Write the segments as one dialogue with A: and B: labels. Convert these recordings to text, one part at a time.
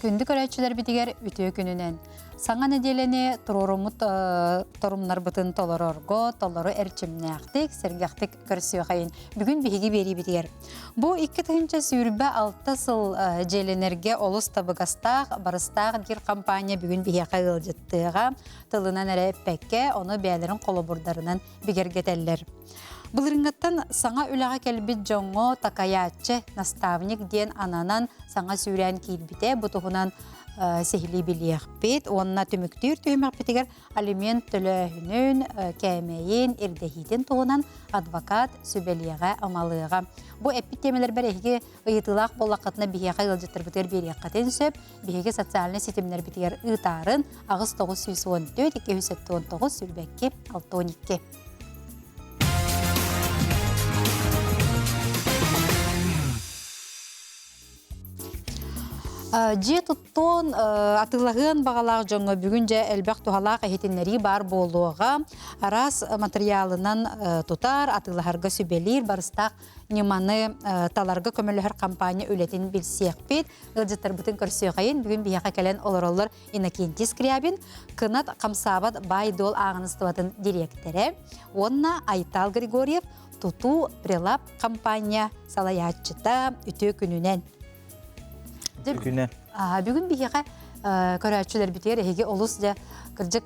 A: Күндү көрөөччүлэрбитигэр үтүө күнүнэн! Саҥа нэдиэлэни туруоруммут торумнарбытын толорорго толору эрчимнээхтик, сэргэхтик көрсүөхэйин. Бүгүн биһиги биэриибитигэр. Бу 2026 сыл дьиэлэнэргэ олус табыгастаах, барыстаах диир компания бүгүн биһиэхэ ыалдьыттыаҕа, тылынан эрэ эппэккэ, ону бэйэлэрин холобурдарынан бигэргэтэллэр. Былырыҥҥыттан саҥа үлэҕэ кэлбит дьоҥҥо такайааччы, наставник диэн ананан саҥа сүүрээн киирбитэ. Бу туһунан сиһилии билиэхпит уонна түмүктүүр түһүмэхпитигэр алимент төлөөһүнүн, кээмэйин, ирдэһиитин туһунан адвокат сүбэлиэҕэ-амалыаҕа. Бу эппит тиэмэлэрбэр эһиги ыйытыылаах буоллаххытына биһиэхэ ыалдьыттарбытыгар биэриэххитин сөп. Биһиги социальнай ситимнэрбитигэр ыытаарын 8 914 279 22 62. Дьиэ туттуон, атыылаһыан баҕалаах дьоҥҥо бүгүн дьэ элбэх туһалаах иһитиннэрии баар буолуоҕа. Араас матырыйаалынан тутар, атыылаһарга сүбэлиир барыстаах ньыманы таларга көмөлөһөр компания үлэтин билсиэхпит. Ыалдьыттарбытын көрсүөхэйин. Бүгүн биһиэхэ кэлэн олороллор Иннокентий Скрябин, Кынат хамсаабат баай-дуол ааҕыныстыбатын дириэктэрэ уонна Айтал Григорьев тутуу прилап компания салайааччыта үтүө күнүнэн.
B: Күнэ.
A: Бүгүн биһиэхэ көрөөччүлэрбитигэр эһиги олус дьэ кырдьык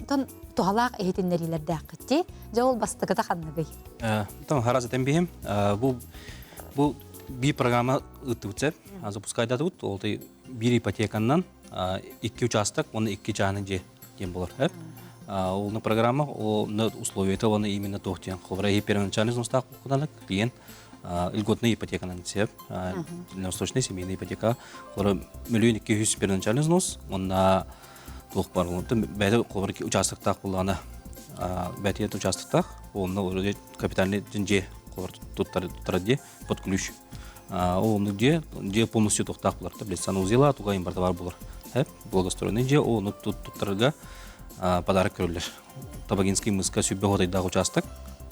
A: тон туһалаах иһитиннэриилэрдээххит дии. Дьэ ол бастакыта ханныгый?
B: Тон харас этэн биһим. Бу бу би программа ыттыбытсеп, запускайдатыбыт. Ол биир ипотеканнан икки участок уонна икки чааһынай дьиэ диэн буолар. Ол программа ол условията уонна именно туох диэн холобура первоначальный взностаах клиент льготная ипотеканан сеп дальневосточная семейная ипотека холобура миллион икки жүз первоначальный взнос уонна туох бар бэйэтэ холобура участоктаах буоллаҕына бэйэтэ участоктаах онно капитальный дьиэ холобура туттар дьиэ под ключ Ол оннук дьиэ, дьиэ полностью туохтаах булар. Блядь, санузела, туга им бар булар. Благоустроенный дьиэ, ол ону туттарарга подарок көрөллөр. Табагинский мыска сүбэ хотайдаах участок,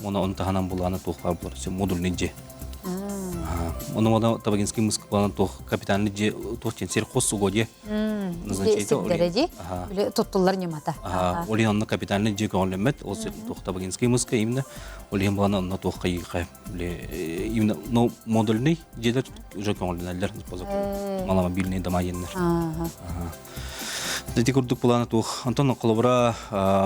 B: оны он таһынан булааны туох бар булар. Модульный дьиэ. Оны оны Табагинский мыска булааны туох капитальный дьиэ туох дьиэ сельхозугодье
A: назначение. Туттуллар ньымата.
B: Олин онно капитальный дьиэ көҕүлэммэт, ол туох Табагинский мыска именно олин булааны онно туох хайыыха именно но модульный дьиэлэр уже көҥүллэнэллэр маломобильные дома диэннэр. Ити курдук плана туох. Онтон холобура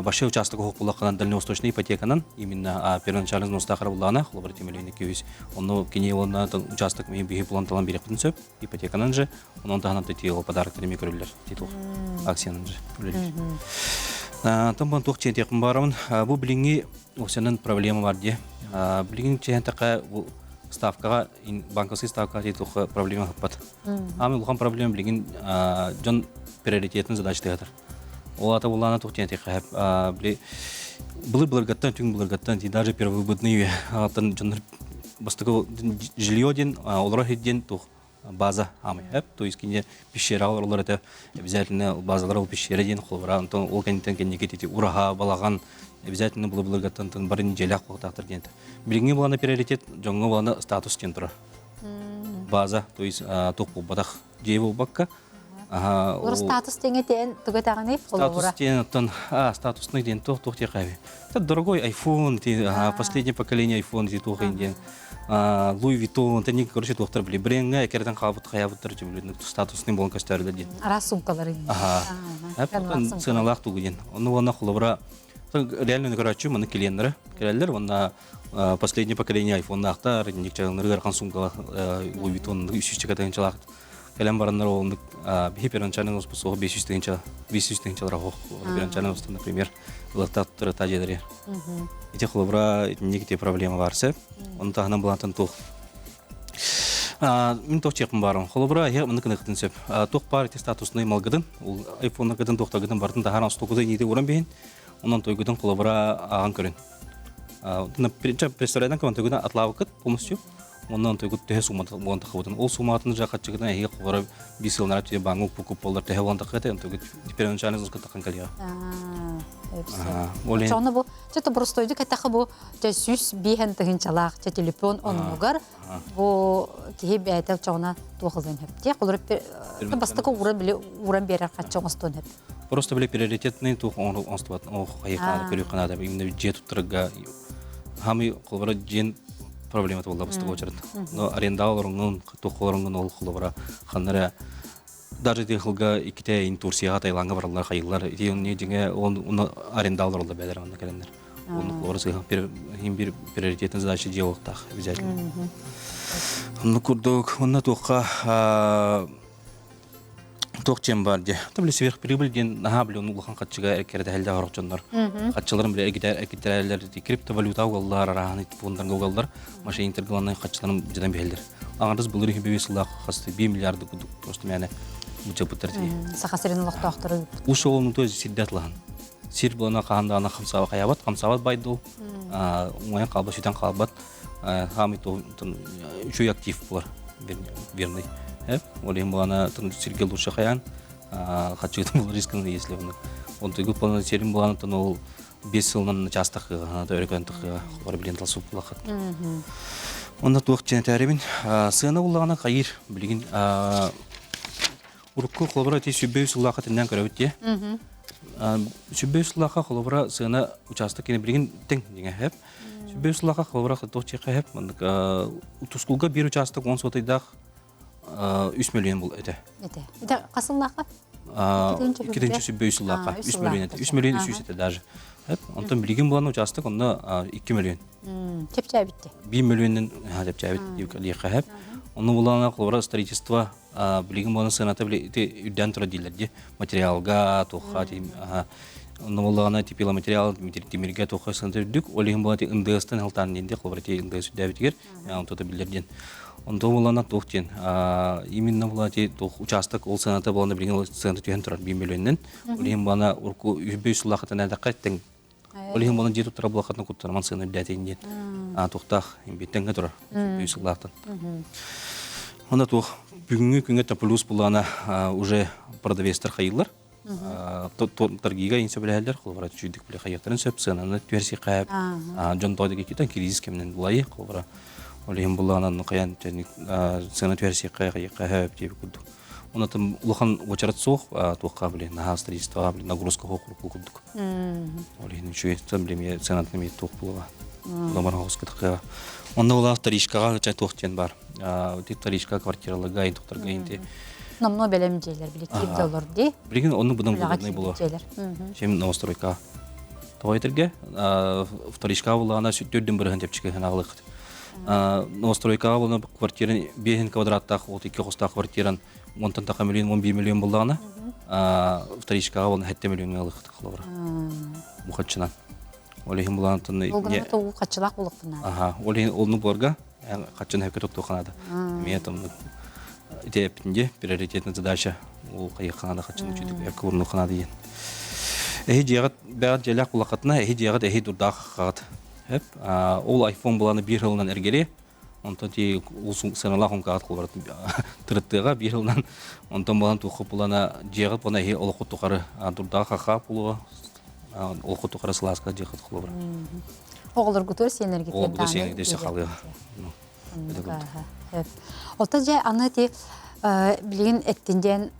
B: большой участок оһох дальневосточный ипотеканан именно первоначальный взностаахара буллаана холобура тимелейни күйүс онно кини уонна участок ми биһи булан талан бириэхпитин сөп ипотеканан же онон таһынан тетиого подароктар эми көрүллэр титул акциянан же үлэлиир. Тон бу туох чиэтиэхпин баарабын бу билиҥҥи Осенын проблема бар дии. Билигин чэһэнтэхэ бу ставкаҕа банковский ставкаҕа туох проблема хаппат. Ами улахан проблема билигин дьон приоритетын задача тыгатар. Ол ата булаана туох диэн этиэххэ били былыр былыргаттан түҥ былыргаттан даже первобытный атын дьоннор бастакы жилье диэн олорор диэн туох база аамай эп то есть кине пещера олоролор этэ обязательно базалар ол пещера диэн холобура онтон ол кэнниттэн кэнники ити ураһа балаҕан обязательно былы былыргаттан тон бары дьиэлээх буолуохтаахтар диэн билиҥҥи булана приоритет дьоҥҥо булана статус диэн турар база то есть туох буолбатах дьиэ буолбакка.
A: Ага, статус диэн этэн тугу этэҕиний?
B: Статус диэн оттон статусный диэн туох туох диэхэ Это дорогой iPhone, последнее поколение iPhone ти туох диэн Луи Виттон, тэнник короче туохтар били брендҥэ экэрден хаалбыт хайаабыттар блин статусный болон көстөрүлэр диэн.
A: Араас сумкалары.
B: Аха. Сыаналаах тугу диэн. Онну уонна холобура реально көрөөччү маны клиеннары кэлэллэр уонна последнее поколение айфоннаахтар инник чалыннары ыарахан сумкалаах Луи Виттон үс тыһыынчалаах кэлэн бараннар ол биһи первоначальный успусуох 500 тыһыынча 500 тыһыынчалар оһох первоначальный устан например ылаттаах туттар дьиэлэри ити холобура итинник ити проблема бар сөп ону таһынан булантан туох мин туох чиэхпин баарым холобура иһэ маны кыныктын сөп туох баар ити статусный малгытын ол айфоннаргытын туохтаргытын бартын таһааран остуокута ниити уран биһин онон тойгутун холобура ааҕан көрүн представлядан кыман тойгутун атлаабыккыт полностью. Онон туйгут төһө суумата буолан тахыбытын. Ол сууматын жа хаччыгытын эһиги холобура биир сылынара түе бааҥҥа укпуккуп буоллар төһө буолан тахыата, онтугут первоначальный взноска таххан кэлиэҕэ. Ол
A: Очоҕуна бу чэ простойдук эттэххэ бу чэ 105 тыһыынчалаах чэ телефон оннугар бу киһи бэйэтэ очоҕуна туох ылыан сөп дии. Холобура бастакы ууран били ууран биэрэр хаччы оҥостуон сөп.
B: Просто били приоритетный туох оҥостубат ох хайыхаана көрүү канада именно дьиэ туттарга хамый холобура дьиэн проблемата буолла бастакы очерет. Но арендаҕа олороҥҥун туох олороҥҥун ол холобура ханна даже ити хылга иккитэ ин Турцияҕа Таиланга бараллар хайыллар ити онни дьиҥэ он аренда олороллор бээлэр онно кэлэннэр онну холобура сыһа хим бир приоритетный задача дьиэ олохтоох обязательно онну курдук онно туохха туох дьиэн бар дьэ били сверхприбыль диэн наһаа били улахан хаччыга эркэрэтэһэллэр орох дьоннор хаччыларын били эргитэрэллэр криптовалюта угаллар араһан фондарга угаллар мошенниктар главное хаччыларын дьадан биһэллэр аҥардас былыр иһи сыллаах хасты 1 миллиарды курдук просто мээнэ мучапыттар тии
A: Саха сирин олохтоохтору
B: Уус оҕолонун то сирдэ атлаһан сир буолана хаһан даҕаны хамсаабат хайаабат хамсаабат байдыл уҥайан хаалбат сүтэн хаалбат хаамый үчүгэй актив буолар верный ол иһин буолана сиргэ лучше хайаан хаччыгытын булар рискын если онтугу плана сирин буолан ол 5 сылынан чаастахыга өрөкөн тахыга хобар билин талсып булахат онно туох чэнэтээрибин сыана буллаҕына хайыр билигин урукку холобура ити сүббөй сыллаахха тиннэн көрөбүт дии сүббөй сыллаахха холобура сыана учаастак кини билигин тэҥ дьиҥэ хэп сүббөй сыллаахха холобура туох чиэхэ хэп маннык тускулга биир учаастак 10 сотыйдаах 3 миллион бул этэ.
A: Этэ. Это хасыллаахха?
B: Иккитинчи сүббөй сыллаахха 3 миллион этэ. 3 миллион 300 этэ даже. Онтон билигин булан учаастак онно 2 миллион.
A: Чэпчээбитти.
B: 1 миллионнан чэпчээбит диэххэ хэп. Онно булана холобура строительство билигин буолан сыаната били ити үрдээн турар дииллэр дии. Материалга, туохха онно буоллаҕына ити пиломатериал тимиргэ туохха сыаната үрдүк. Ол иһин буолан ити НДС-тан халтаан диэн холобура ити НДС үрдээбитигэр онто биллэр диэн. Онто буоллаҕына туох диэн именно буолла ити туох учаастак ол сыаната буолана билигин ол сыаната түһэн турар 1 миллионнан. Ол иһин буолана урку 105 сыллаахытын эдэххэ тэҥ Ол иһин буолан дьиэ туттара буолаххытына куттанаман сыана үрдээтин диэн туохтаах имбиттэнгэ турар 100 сыллаахтан. Онно туох бүгүҥҥү күҥҥэ плюс булаана уже продавецтар хайыллар. Торгига ин сөбүлэһэллэр, холобура чүйдүк биле хайыахтарын сөп, сыананы түһэрси хайап, дьон тоҕо китен кризис кэминэн булайы, холобура ол иһин булаанан хайан сыана түһэрси хайыахха хөп диэби курдук. Онон улахан уочарат суох, туохха били наһаа строительствоҕа били нагрузка суох курдук. Ол иһин үчүгэй билимиэ сыанатын эмиэ туох буолуоҕа. Ломар хоҕус Онно була вторичкаҕа чай туох диэн бар. Ити вторичка квартираларга ин тухтарга инти.
A: Номно бэлэм дьиэлэр били киирде олор ди.
B: Билигин онну будан выгодный боло. Чем новостройка. Тоҕо этэргэ вторичка булаана сүттүрдүн бырыһын чэпчэки ханаалык. Новостройкаҕа буолна квартиран биэһин квадраттаах от икки хостаах квартиран онтон таха миллион 11 миллион буллаҕына вторичкаҕа буолна 7 миллионҥа ылыхтык холобура. Бу хаччынан. Ол иһин булаантан
A: Ол гынан тоҕу хаччылаах булуохпун наада.
B: Аха, ол иһин олну буорга хаччын хөккө тоттуохха наада. Эмиэ там ити эппитинде приоритетная задача ол хайыахха наада хаччын үчүдүк өккө урнуохха наада диэн. Эһи дьиэҕит бэҕэт дьиэлээх булаххатына эһи дьиэҕит эһи дурдаах хаҕыт. Эп ол iPhone буланы биир сылынан эргири онтон ти сыаналаах умкаҕат холбарат тырыттыаҕа биир сылынан онтон булан туохха булана дьиэҕит буна эһи олоххут тухары дурдаах хахаа булуо олоххут тухары сылааска дьиэҕит холобура.
A: Оҕолоргутугар сиэнэргитигэр
B: Оҕолоргутугар сиэнэргитигэр сахалыа.
A: Оттон дьэ аны ити билигин эттин диэн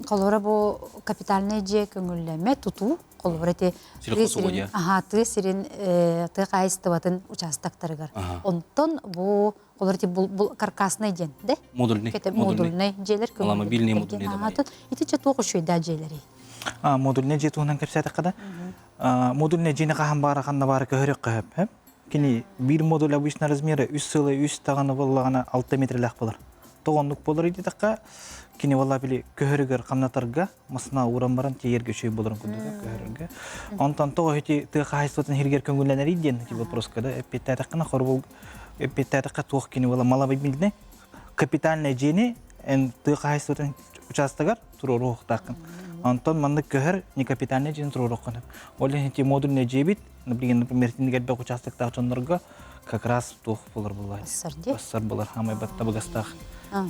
A: холобура бу капитальнай дьиэ көҥүллэммэт тутуу холобура ити тыа сирин аха тыа сирин тыа хаһаайыстыбатын учаастактарыгар онтон бу холобура ити бу каркасный диэн да
B: модульный
A: модульный дьиэлэр
B: мобильный модульный
A: ити чэ туох үчүгэйдээх дьиэлэрий
C: модульный дьиэ туһунан кэпсээтэххэ да модульный дьиэни хаһан баара ханна баара көһөрүөххэ сөп Кини биир модуль обычно размера үс сыла үс даҕаны буоллаҕына алта метрэлээх буолар. Тоҕо оннук буолар диэтэххэ, кини буолла били көһөрүгэр хамнатарга масына ууран баран тиийэргэ үчүгэй буоларын курдук көһөрөргө. Онтон тоҕо ити тыа хаһаайыстыбатын иһиргэр көҥүллэнэрий диэн ити вопроска да эппиэттээтэххинэ хоробул эппиэттээтэххэ туох кини буола малабай капитальнай дьиэни эн тыа хаһаайыстыбатын учаастагар туруоруохтааххын. Онтон маннык көһөр некапитальнай дьиэни туруоруоххун. Ол иһин ити модульнай дьиэбит, билигин, например, итинник элбэх участоктаах дьоннорго. Как раз туох болар булла.
A: Бассар дии.
C: Бассар болар хамай баттабыгастаах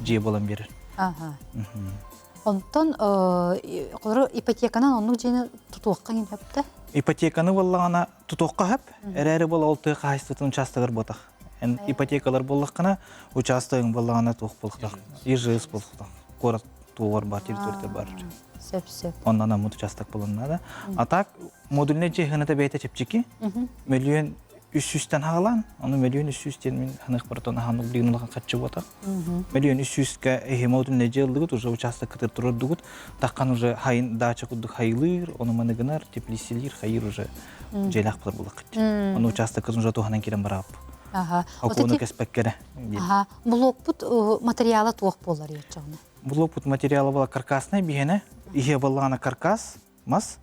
C: дьиэ болан берер.
A: Ага. Онтон холору ипотеканан оннук дьиэни тутуохха иҥин сөптө?
C: Ипотеканы буоллаҕына тутуохха сөп, эрээри буол ол тыа хаһаайыстыбатын учаастагар буотах. Эн ипотекалар буоллаххына, учаастагыҥ буоллаҕына туох буолуохтаах, ИЖС буолуохтаах, куорат туоҕар бар, территорията бар.
A: Сөп, сөп.
C: Онон аммыт учаастак буолан наада. А так модульнай дьиэ сыаната бэйэтэ чэпчэки. 1 300 000-тэн хаалаан, ону 1 300 000 диэн мин ханыах барытын аһаан билигин улахан харчы буотах. 1 300 000-ка эһи модульнай дьиэ ыллыгыт, уже участок кытыр турордугут, таххан уже хайын дача курдук хайылыыр, ону маны гынар, теплицелиир, хайыр уже дьиэлээх булар булаккыт. Ону участоккытын уже туһанан кирен бараап.
A: Аха.
C: Окуону кэспэккэрэ.
A: Аха. Блокпут материала туох буолар еччоҕуна?
C: Блокпут материала была каркасная биһиэнэ. Иһэ баллаана каркас, мас.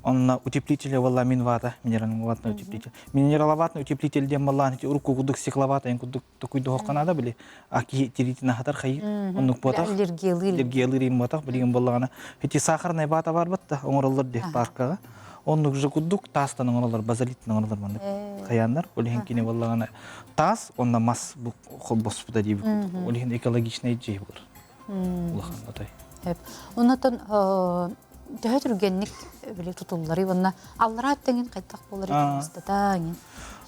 C: Онно утеплитель буолла минвата, минераловатный утеплитель. Минераловатный утеплитель диэн баллаан ити урукку курдук стекловата эн курдук токуйдуһуохха наада били аки тиритин аһатар хайыр оннук буотах
A: аллергиялыыр
C: аллергиялыыр им буотах билигин буоллаҕына ити сахарная вата бар батта оҥороллор диэх паркаҕа оннук же курдук таастан оҥороллор базалиттан оҥороллор маннык хайааннар ол иһин кини буоллаҕына таас онно мас холбоспута диэбит курдук ол иһин экологичный дьиэ буолар улахан отой.
A: Оннотон төһө түргэнник били тутуллары уонна аллараа өттөҥүн хайдах буолар устата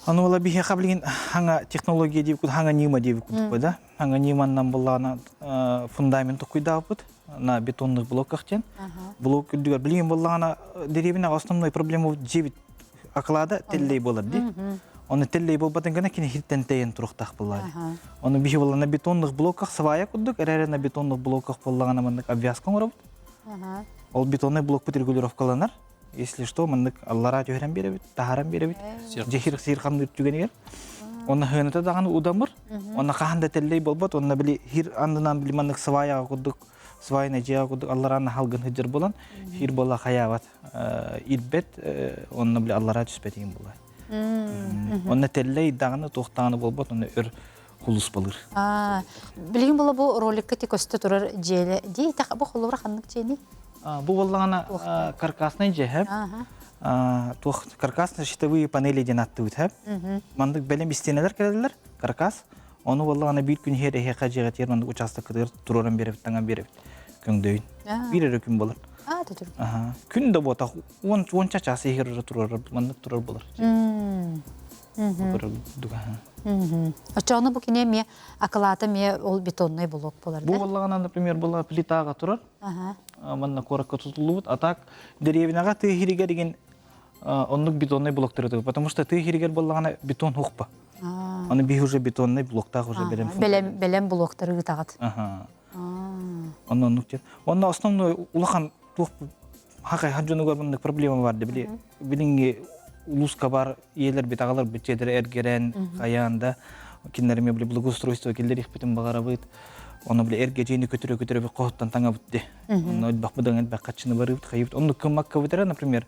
C: Аны ола биһиэхэ билигин хаҥа технология диэбит хаҥа ньыма диэбит курдук да. Хаҥа ньыманнан буллаана фундамент токуйдаабыт на бетонных блоках диэн. Блок үрдүгэр билигин буллаана деревина основной проблема дьиэбит оклада теллей болар ди. Оны теллей болбатын гына кини хиттен тейен туруктах буллар. Оны биһи булла на бетонных блоках свая курдук, эрэрэ на бетонных блоках буллагана маннык обвязка оҥоробут. Ол бетонный блокпут регулировкаланар. Если что, маннык аллара түһэрэн биэрэбит, таһааран биэрэбит. Дьэхир сир хамныыр түгэнигэр. Онно хыаната даҕаны удамыр, онно хаһан да теллей болбот, онно били хир аннынан били маннык сваяға курдук, свайна дьиэҕэ курдук аллараан халгын сылдьар буолан, хир буола хайаабат ирбэт, онно били аллараа түспэт игин буолар. Онно теллей даҕаны туох даҕаны болбот, онно өр хулуспалыыр.
A: Билигин була бу роликка ти көстө турар дьиэлэ дии бу холобура ханнык дьиэний?
C: Бу буоллаҕына каркасный дьиэ туох каркасный щитовые панели диэн аттыбыт хэп. Маннык бэлэм истиэнэлэр кэлэллэр каркас. Ону буоллаҕына биир күн иһэр эһиэхэ дьиэҕэ маннык учаастаккытыгар туруоран биэрэбит, таҥан биэрэбит. Көҥдөйүн. Биир эрэ күн болар. Күн да буотах уонча чаас иһигэр уже турар маннык турар болар.
A: Оччоҕуна бу кини эмиэ акылаата эмиэ ол бетонный блок болар
C: Бу буоллаҕына, например, была плитаҕа турар. Манна куоракка тутуллубут. А так деревняҕа тыа иһигэр игин оннук бетонный блоктары турар. Потому что тыа иһигэр буоллаҕына бетон хуохпа. Аны биһи уже бетонный блоктаах уже бэлэм.
A: Бэлэм бэлэм блоктары ыытаҕыт.
C: Онно оннук диэн. Онно основной улахан туох хакай дьонугар маннык проблема бар да били билиҥҥи улууска бар ийэлэрбит аҕаларбыт дьиэлэрэ эргэрэн хайаан да кинилэр эмиэ били благоустройство киллэриэхпитин баҕарабыт ону били эргэ дьиэни көтүрө көтүрө хоһуттан таҥабыт ди онно элбэх элбэх хаччыны барыбыт хайыбыт оннук кыммаккабыт эрэ например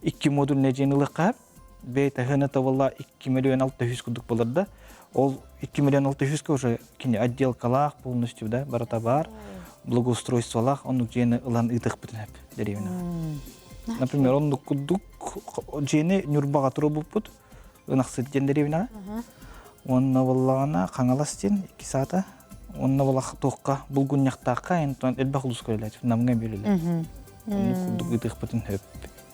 C: икки модульный дьиэни ылыахха бэйэтэ хыната буолла 2 600 000 курдук болар да ол 2 600 000-ка уже кини отделкалаах полностью да барыта бар благоустройстволаах оннук дьиэни ылан ыытыахпытын сөп деревня например оннук курдук дьиэни Ньурбаҕа туруорбуппут Ынахсыт диэн деревняҕа уонна буоллаҕына Хаҥалас диэн икки саата уонна буолах туохха Булгунньахтаахха энтон элбэх улууска үлэлээтим Намҥа эмиэ үлэлээтим оннук курдук ыытыахпытын сөп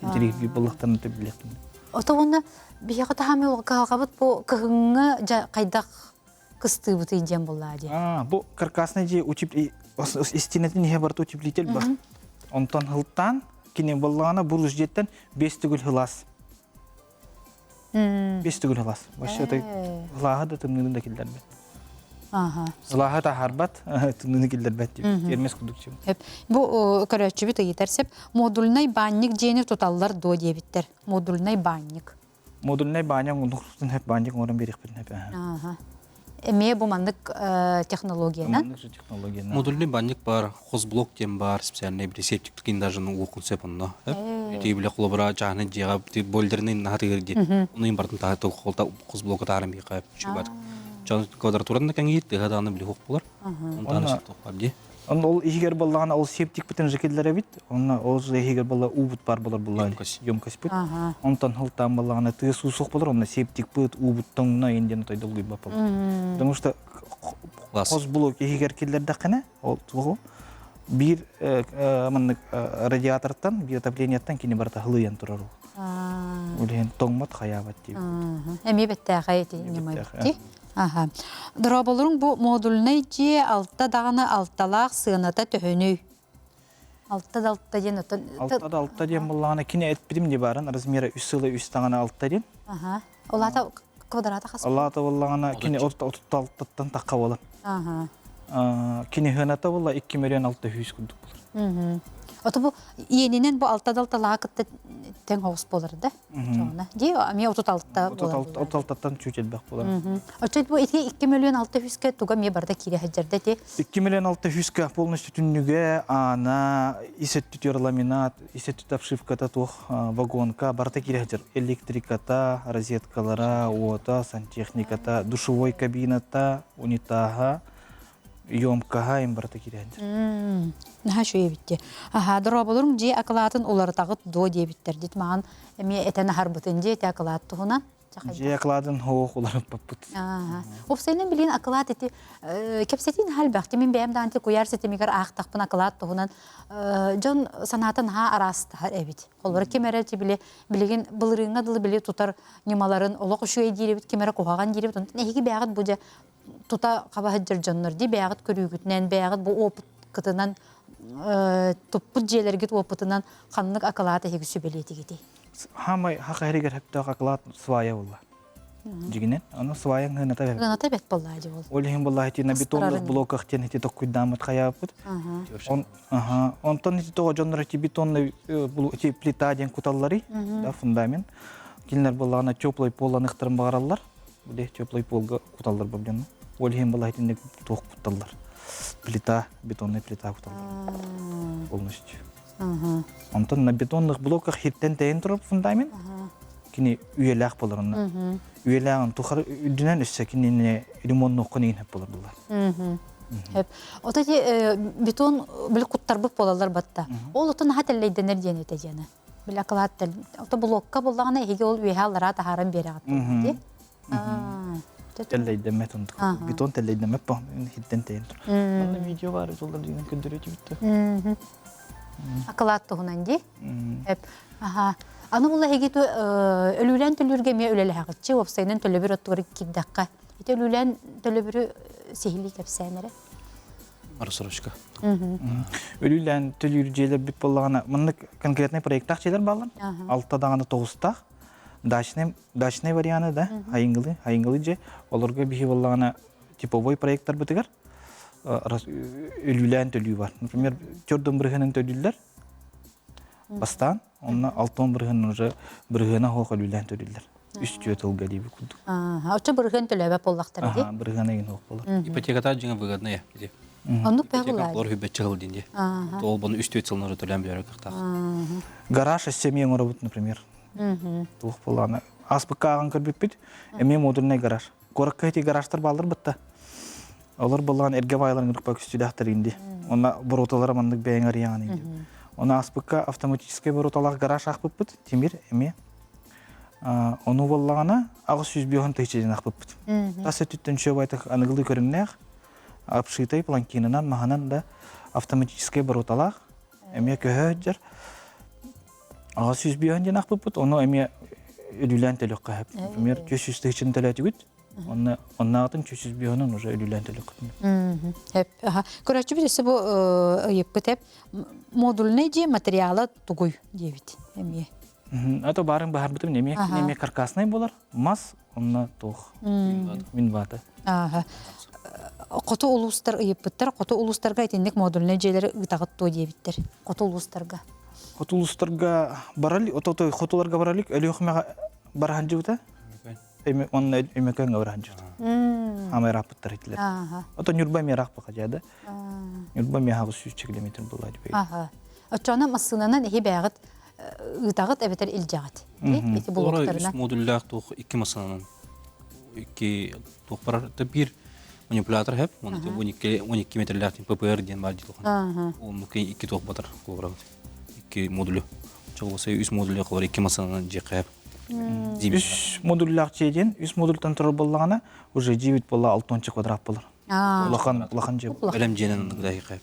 C: интириэһиргиир буоллахтарына билиэхпин
A: Ото уонна биһиэхэ таһаамы кыһалҕабыт бу кыһыҥҥы дьа хайдах кыстыыбытый диэн буоллаа дии.
C: Бу каркасный дьиэ истинэтин иһэ барыта утеплитель бар. Онтон хылтаан кини буоллаҕына бурус дьиэттэн 5 төгүл хылаас. 5 төгүл хылаас. Вообще это хылааһы да тымныыны да киллэрбэт. Хылааһы таһаарбат, тымныыны киллэрбэт диэбит. Эрмес курдук дьиэ.
A: Бу көрөөччүбүт ыйытар сеп модульнай баанньык дьиэни туталлар дуо диэбиттэр. Модульнай баанньык.
C: Модульнай баанньык оҥорбутун хөп баанньык оҥорон биэриэхпитин хөп.
A: Эмиэ бу маннык технологиянан.
C: Маннык же технологиянан.
B: Модульный банник бар, хозблок диэн бар, специальный били септик даже уокун сөп онно. Ити били холобура чаһаны дьиэҕэ бойлерный наһатыгыр ди. Ону бартын таһа холта хозблока таарым биэхэ чугат. Чон квадратуран да кэҥиир, тыһа даҕаны били хуох булар. Онтон тоқпар ди.
C: Онно ол иһигэр буоллаҕына ол септикпитин же киллэрэбит. Онно ол же иһигэр буолла уубут бар болар буолла емкостьпыт. Онтон хылтаан буоллаҕына тыа суу суох болар, онно септикпыт, уубут тоҥно иин диэн отой долгуйбат болар. Потому что хос блок иһигэр киллэрдэххинэ, ол туоҕу биир маннык радиатортан, биир отоплениеттан кини барыта хылыйан турар ол. Үлэһин тоҥмот хайаабат диэбит.
A: Эмиэ бэттээхэй ити ньыма эбит. Аха. Дорооболоруҥ бу модульнай дьиэ алта даҕаны алталаах сыаната төһөнүй? Алта да алта диэн оттон...
C: Алта да алта диэн буоллаҕына кини этпитим дии баарын размера үс сыла үс даҕаны алта диэн.
A: Аха. Ол аата квадрата хас?
C: Ол аата буоллаҕына кини отутта алтаттан тахха буолар.
A: Аха.
C: Кини сыаната буолла 2 миллион 600 курдук буолар.
A: Ото бу иэнинэн бу алта да алталаах кытта тэҥ оҕус буолар да? Чоҕуна. Дии эмиэ 36 буолар.
C: 36-тан чуть элбэх буолар.
A: Оччо бу ити 2 миллион 600-кэ туга эмиэ барыта киирэ сылдьар да ити?
C: 2 миллион 600-кэ полностью түннүгэ, аана, ис өттүтүгэр ламинат, ис өттүт обшивката туох вагонка барыта киирэ сылдьар. Электриката, розеткалара, уота, сантехниката, душевой кабината, унитаһа, емкаһа им барыта киирэн.
A: Наһаа үчүгэй эбит дии. Аһаа, дорооболоруҥ дьиэ акылаатын уларытаҕыт дуо диэбиттэр дит маҕан эмиэ этэн аһарбытын дьиэ ити акылаат туһунан.
C: Дьиэ акылаатын хоох уларыппаппыт.
A: Уопсайынан билигин акылаат ити кэпсэтии наһаа элбэх. Мин бэйэм даҕаны куйаар ситимигэр аахтахпын акылаат туһунан дьон санаата наһаа араастаһар эбит. Холобура ким эрэ били билигин былырыыҥҥа дылы били тутар ньымаларын олох үчүгэй диир эбит, ким эрэ куһаҕан диир эбит. Онтон эһиги бэйэҕит бу дьэ тута хаба сылдьар дьоннор дии бэйэҕит көрүүгүтүнэн, бэйэҕит бу опыткытынан туппут дьиэлэргит опытынан ханнык акылаат эһиги сүбэлиэтигитий?
C: Хаамай хаха хэригэр хөптөөх акылаат свая буолла. Дьигинэн, ону сваян гыната бэт.
A: Гыната бэт буолла дии бол.
C: Ол иһин буолла ити на бетонных блоках диэн ити токкуйдааммыт хайааппыт. Он аха, онтон ити тоҕо дьоннор ити бетонный ити плита диэн куталларый, да фундамент. Кинилэр буоллаҕына теплый полланыхтарын баҕараллар. Били теплый полга куталлар проблема. Ол иһин была итинник туох кутталлар. Плита, бетонная плита куталлар. Полностью. Онтон на бетонных блоках хиртэн тэйэн турар фундамент. Кини үйэлээх болар онно. Үйэлээҕин тухары үрдүнэн өссө кинини ремоннуохха иһин болар булар.
A: Хөп. Ото ти бетон били куттарбыт болалар батта. Ол отон наха тэллэйдэнэр диэн этэ диэни. Били акылаат ото блокка буллаҕына эһиги ол үөһэ аллараа таһааран биэрэҕит дии.
C: Тэллэйдэммэт онтук. Бетон тэллэйдэммэт по хиттен тэйэн тур. Манна видео баар жолдар дигэн көрдөрө түбүттэ.
A: Акылаат туһунан дии. Аха. Аны була эһиги өлүүлээн төлүүргэ эмиэ үлэлэһэҕитчи, уопсайынан төлөбүр оттугар киирдэххэ. Ити өлүүлээн төлөбүрү сиһилии кэпсээн эрэ.
B: Рассрочка.
C: Өлүүлээн төлүүр дьиэлэрбит буоллаҕына, маннык конкретный проектаах дьиэлэр бааллар. Алта даҕаны тоҕустаах. Дачный, дачный варианы да, айыҥылы, айыҥылы дьиэ. Олорго биһи буоллаҕына типовой проекттарбытыгар өлүүлээн төлүү бар. Например, төрдөн бырыһынан төлүүллэр. Бастаан, онно алтан бырыһын уже бырыһына хоох өлүүлээн төлүүллэр. Үс түө тылга диэби курдук.
A: Оччо бырыһын төлөөбөт буоллахтара дии.
C: Бырыһын эгин хоох болар.
B: Ипотеката дьиҥэ выгодная.
A: Оннук бээ булаа.
B: Олор хүббэччи сыл диэн дии. Ол бону үс түөт сылын төлөөн билэр кыахтаах.
C: Гараж семья оҥоробут, например. Туох буолааны. Аспыкка ааҕан көрбүппүт, эмиэ модульный гараж. Куоракка ити гаражтар бааллар бытта. Олор буоллаҕына эргэ баайларын ырыкпа көстүүлээхтэр инди. Онно боруоталара маннык бэйэҥ арыйаҕын инди. Оны аспыкка автоматическай боруоталаах гараж аахпыппыт, тимир эмиэ. Ону буоллаҕына 805 тыһыынча диэн аахпыппыт. Тас өттүттэн үчүгэй байтах аныгылыы көрүҥнээх, обшитай планкинынан, маһынан да автоматическай боруоталаах эмиэ көһө сылдьар. 805 диэн аахпыппыт, ону эмиэ өлүүлээн төлүөххэ сөп. Например, 400 тыһыынчаны төлөөтүгүт, онно оннааҕытын 405-ынан уже өлүүлээн төлүөххүт.
A: Эп, аха. Көрөөччүбүт өссө бу ыйыппыт эп модульнай дьиэ материала тугуй диэбит эмиэ.
C: А то баарын баһарбытым эмиэ эмиэ каркасный болар, мас, онно туох минвата.
A: Аха. Хоту улуустар ыйыппыттар, хоту улуустарга итинник модульнай дьиэлэри ыытаҕыт дуо диэбиттэр. Хоту улуустарга.
C: Хоту улуустарга барали, ото хотуларга баралик, Өлүөхүмэҕэ бараһандьыбыта. Онно Өймөкөөҥҥө бараһандьыбыта. Аамай ырааппыттар этилэр. Ото Ньурба эмиэ ыраахпаха дьаада. Ньурба эмиэ аҕыс сүүсчэ километр буолла дии.
A: Аха. Оччоҕуна массыынанан эһи бэйэҕит ыытаҕыт эбэтэр илдьэҕит. Ити
B: булуктарынан. Үс модульлаах туох икки массыынанан икки туох барар да биир. Манипулятор хэп, оны 12 метрлээх ППР диэн бар дии Оннук икки туох батар холобура икки модулю. Чоҕулса үс модулю холобура икки масанан дьиэхэ хэп.
C: Үс модуллаах дьиэ диэн, үс модультан турар буоллаҕына, уже дьиэбит буолла 6 квадрат болар. Улахан улахан дьиэ.
B: Бэлэм дьиэнэн гыдаһыха.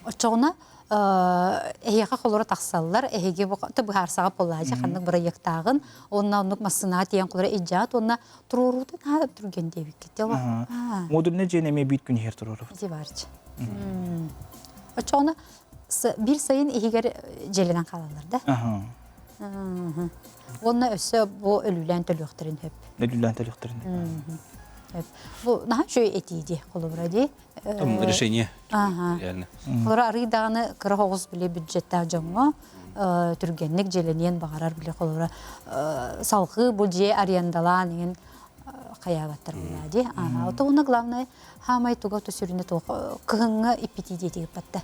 A: Оччоҕуна эһиэхэ холоро тахсаллар, эһиги быһаарсаҕа буоллаачы ханнык бырайыактааҕын, уонна оннук массыынаҕа тиийэн холоро илдьаат уонна туруоруутун аһа түргэн диэбиккит.
C: Модульный дьиэни эмиэ биир күн иһэр туруорубут.
A: Ити баарчы. Оччоҕуна биир сайын иһигэр дьиэлэнэн хаалаллар да? Уонна өссө бу өлүүлээн төлүөхтэрин сөп.
C: Өлүүлээн төлүөхтэрин.
A: Сөп. Бу наһаа үчүгэй этии дии, холобура дии.
B: Там решение. Реально.
A: Холобура арый даҕаны кыра оҕус били бюджеттаах дьоҥҥо түргэнник дьиэлэниэн баҕарар били холобура салҕыы бу дьиэ арендалаан иҥин хайаабаттар буолаа дии. Ото уонна главное хаамай туга сүрүнэ туох кыһыҥҥы иппитии диэтигит батта.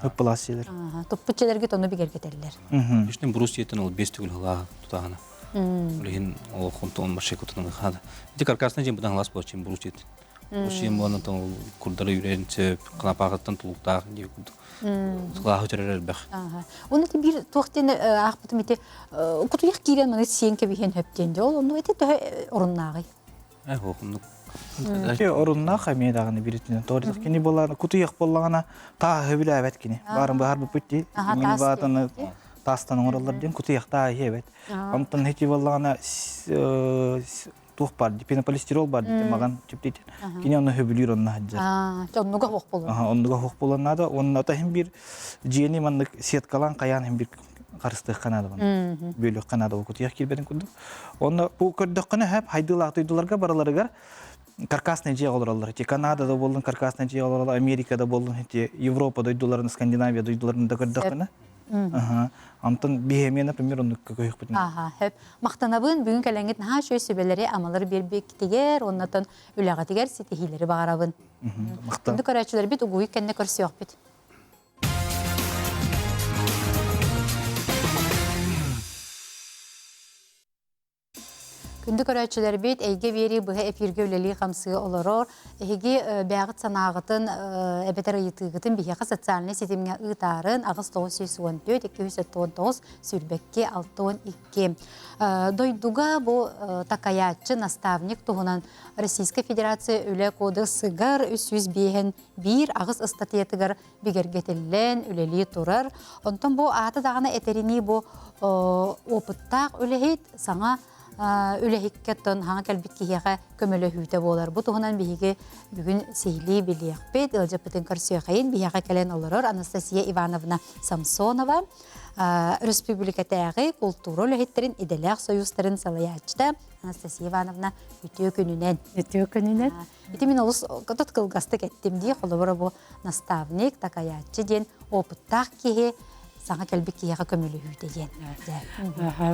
C: Ыппылаас сиэлэр.
A: Туппут дьиэлэргит ону бигэргэтэллэр.
B: Ишнен брус диэтин ол бес түгүл хылаа тутаана. Улиһин ол хонтон машина кутунан хаада. Ити каркасна дьиэн бутан хылаас буолчун брус диэтин. Ушиен буолан ол курдары үрэн сөп, кылапаахыттан тулуктаах дии курдук. Сылааһы өтөрөр элбэх.
A: Оны ити биир туох диэн аахпытым ити кутуйах киирэн маны сиэн кэбиһиэн хөп диэн дьэ ол онну ити төһө оруннааҕый?
B: Э хоохуннук.
C: Ити оруннаах эмиэ даҕаны биритинэн тоҕо кини буоллаҕына кутуйах буоллаҕына тааһы билээбэт кини. Баарын быһаар буппут дии. Мин баатаны таастан оҥороллор диэн кутуйах тааһы эбэт. Онтон ити буоллаҕына туох бар пенополистирол бар дии маган түптит кини онно хөбүлүүр онно сылдьар
A: оннуга хуох болун
C: оннуга хуох болон наада уонна таһын бир дьиэни маннык сеткалаан хайаан хин бир харыстыахха наада бөлүөххэ наада кутуйах киирбэтин курдук онно бу көрдөххүнэ хэп хайдыылаах дойдуларга барыларыгар каркасный дьиэ олороллор ити Канада да буоллун каркасный дьиэ олороллор Америка да буоллун ити Европа дойдуларын Скандинавия дойдуларын да көрдөххүнэ Онтон биһиэмиэ, например, оннук көһүөхпүтүн.
A: Аха, хөп. Махтанабын бүгүн кэлэҥҥит наһаа үчүгэй сүбэлэри, амалары биэрбиккитигэр, оннотон үлэҕитигэр ситиһиилэри баҕарабын.
C: Махтан.
A: Күндү көрөөччүлэрбит угуйук кэннэ көрсүөхпүт. Күндү көрөөччүлэрбит, эйгэ биэрии быһа эфиргэ үлэлии-хамсыы олорор. Эһиги бэйэҕит санааҕытын эбэтэр ыйытыыгытын биһиэхэ социальнай ситимҥэ ыытаарын 8914 279 22 62. Дойдуга бу такайааччы наставник туһунан Российскай Федерация Үлэ кодексыгар 305 аҕыс ыстатыйатыгар бигэргэтиллэн үлэлии турар. Онтон бу аата даҕаны этэринии бу опыттаах үлэһит саҥа үлэһиккэ оттон хаҥа кэлбит киһиэхэ көмөлөһүүтэ буолар. Бу туһунан биһиги бүгүн сиһилии билиэхпит. Ыалдьыппытын көрсүөххэйин биһиэхэ кэлэн олорор Анастасия Ивановна Самсонова, өрөспүүбүлүкэтээҕи култуура үлэһиттэрин идэлээх союзтарын салайааччыта Анастасия Ивановна үтүө күнүнэн.
D: Үтүө күнүнэн.
A: Ити мин олус кытыт кылгастык эттим дии, холобура бу наставник, такайааччы диэн опыттаах киһи саҥа кэлбит киһиэхэ көмөлөһүүтэ диэн.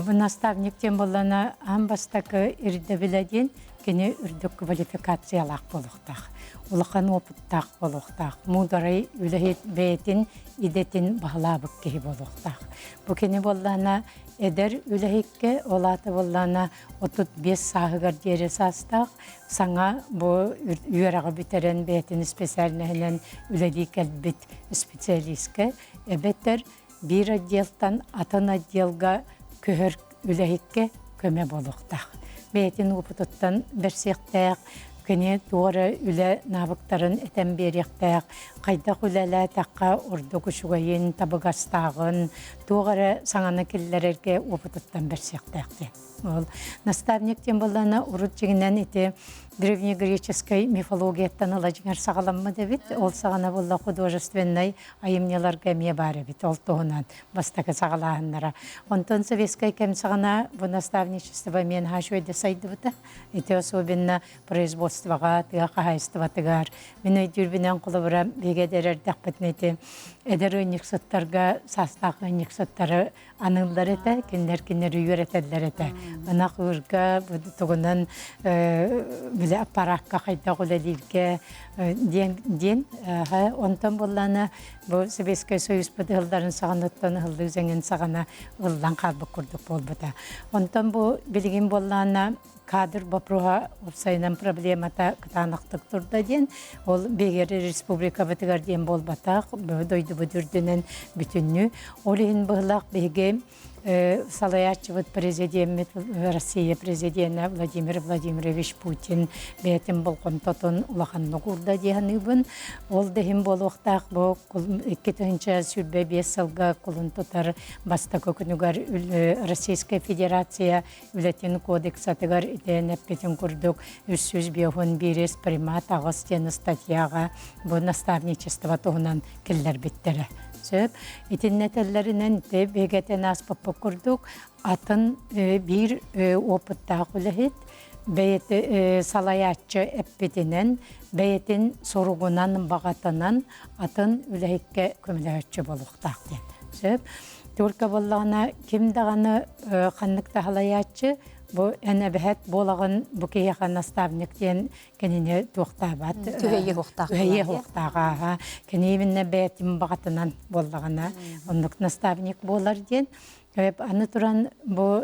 D: Бу наставник диэн буоллана аан бастакы ирдэбилэ диэн кини үрдүк квалификациялаах буолуохтаах, улахан опыттаах буолуохтаах, муударай үлэһит бэйэтин идэтин баһылаабыт киһи буолуохтаах. Бу кини буоллана эдэр үлэһиккэ, ол аата буоллана 35 сааһыгар диэри саастаах, саҥа бу үөрэҕи бүтэрэн бэйэтин специальноһынан үлэлии кэлбит специалистка эбэтэр биир отделтан атын отделга көһөр үлэһиккэ көмө буолуохтаах. Бэйэтин опытыттан бэрсиэхтээх, кини туох эрэ үлэ навыктарын этэн биэриэхтээх, хайдах үлэлээтэххэ ордук үчүгэйин, табыгастааҕын, туох эрэ саҥаны киллэрэргэ опытыттан бэрсиэхтээх диэн. Ол наставник диэн буоллаҕына урут дьиҥинэн ити древнегреческой мифологияттан ыла дьиҥэр саҕаламмыт эбит. Ол саҕана буолла художественнай айымньыларга эмиэ баар эбит. Ол туһунан бастакы саҕалааһыннара. Онтон советскай кэм саҕана бу наставничество эмиэ наһаа үчүгэйдик сайдыбыта. Ити особенно производствоҕа, тыа хаһаайыстыбатыгар. Мин өйдүүрбүнэн холобура биһиги эдэр эрдэхпитинэ ити эдэр ыанньыксыттарга саастаах ыанньыксыттары аныыллар этэ, кинилэр кинилэри үөрэтэллэр этэ. Ынах ыырга тугунан били аппараакка хайдах үлэлииргэ диэн диэн онтон буоллаана бу Советскай Союзпут ыһылларын саҕаныттан ыһыллыы зэҥин саҕана ыллан хаалбыт курдук буолбута. Онтон бу билигин буоллаана. кадр боппуруоһа уопсайынан проблемата кытаанахтык турда диэн, ол биһиги республикабытыгар диэн буолбатах, дойдубут үрдүнэн бүтүннүү. Ол иһин быһылаах биһиги салайааччыбыт президеммит Россия президенэ Владимир Владимирович Путин бэйэтин болҕомтотун улаханнык уурда дии саныыбын. Ол да иһин буолуохтаах бу 2025 сылга кулун тутар бастакы күнүгэр Российская Федерация үлэтин кодексатыгар итэн эппитин курдук 351 примат 8 диэн статьяҕа бу наставничество туһунан киллэрбиттэрэ. Сөп. Итиннэ этэллэринэн ити бигэтэн ааспаппыт курдук атын биир опыттаах үлэһит бэйэтэ салайааччы эппитинэн бэйэтин суругунан баҕатынан атын үлэһиккэ көмөлөһөччү буолуохтаах диэн. Сөп. Только буоллаҕына ким даҕаны ханнык да салайааччы бу эн эбэһэт буолаҕын бу киһиэхэ наставник диэн кинини туохтаабат
A: түһэйиэ суохтаах
D: түһэйиэ суохтааҕа кини именно бэйэтин баҕатынан буоллаҕына оннук наставник буолар диэн аны туран бу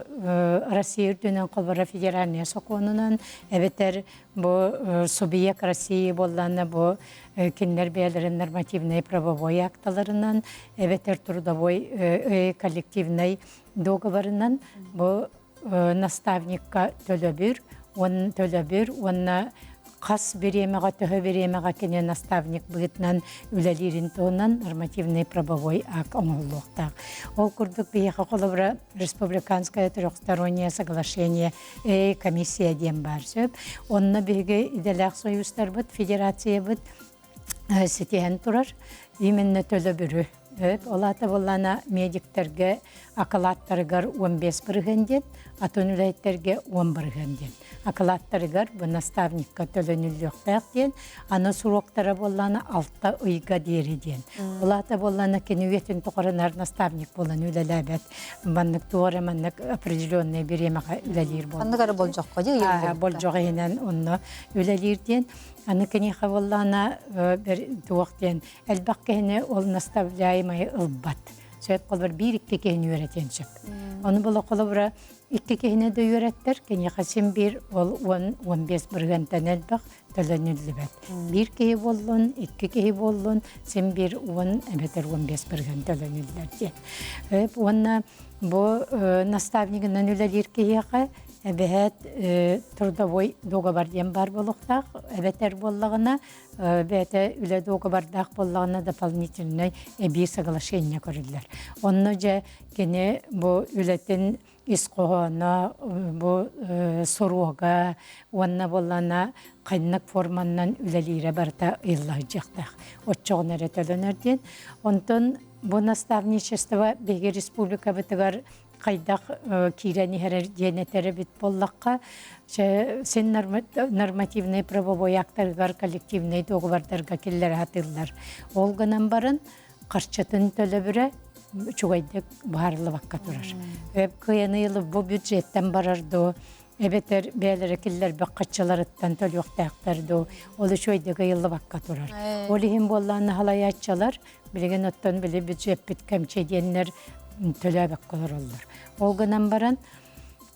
D: Россия үрдүнэн холборо федеральная сокуонунан эбэтэр бу субъект России буоллаҕына бу кинилэр бэйэлэрин нормативнай правовой акталарынан эбэтэр трудовой коллективнай договорынан бу наставникка төлөбүр уон төлөбүр уонна хас бириэмэҕэ төһө бириэмэҕэ кини наставник быһыытынан үлэлиирин туһунан нормативный правовой акт оҥоһуллуохтаах. Ол курдук биһиэхэ холобура республиканское трехстороннее соглашение комиссия диэн баар сөп. Онно биһиги идэлээх союзтарбыт, федерациябыт ситиһэн турар именно төлөбүрү. Ол аата буоллаана медиктэргэ акылааттарыгар 15% диэн, атын үлэһиттэргэ 10% диэн. Акылааттарыгар бу наставникка төлөнүллүөхтээх диэн, аны суруоктара буоллаана 6 ыйга диэри диэн. Ол аата буоллаана кини үйэтин тухарынар наставник буолан үлэлээбэт. Маннык туора маннык определенное бириэмэҕэ үлэлиир буолла.
A: Ханнык эрэ болдьоххо дии
D: Болдьох иһинэн онно үлэлиир диэн. Аны киниэхэ буоллаҕына туох диэн элбэх киһини ол наставляемайы ылбат. Сөп холобур биир-икки киһини үөрэтиэн сөп. Ону була холобура икки киһини да үөрэттэр, киниэхэ син биир ол 10-15 бырыһыантан элбэх төлөнүллүбэт. Биир киһи буоллун, икки киһи буоллун, син биир 10 эбэтэр 15 бырыһыан төлөнүллэр диэн. Уонна бу наставнигынан үлэлиир киһиэхэ эбэһээт трудовой договор диэн баар буолуохтаах, эбэтэр буоллаҕына бэйэтэ үлэ дуогабардаах буоллаҕына дополнительнай эбии соглашение көрүллэр. Онно дьэ кини бу үлэтин ис хоһооно, бу суруга уонна буоллаҕына ханнык форманнан үлэлиирэ барыта ыйылла сылдьыахтаах. Оччоҕуна эрэ төлөнөр диэн. Онтон бу наставничество биһиги республикабытыгар хайдах киирэн иһэрэр диэн этэр эбит буоллахха, син нормативнай правовой актарыгар коллективнай договордарга киллэрэ сатыыллар. Ол гынан баран харчытын төлөбүрэ үчүгэйдик быһаарыллыбакка турар. Кыайаны ылып бу бюджеттен барар дуу, эбэтэр бэйэлэрэ киллэрбэх хаччыларыттан төлүөхтээхтэр дуу, ол үчүгэйдик ыйыллыбакка турар. Ол иһин буоллаан халайааччылар Билигин оттон били бюджеппит кэмчи диэннэр төлөөбөккө олороллор. Ол гынан баран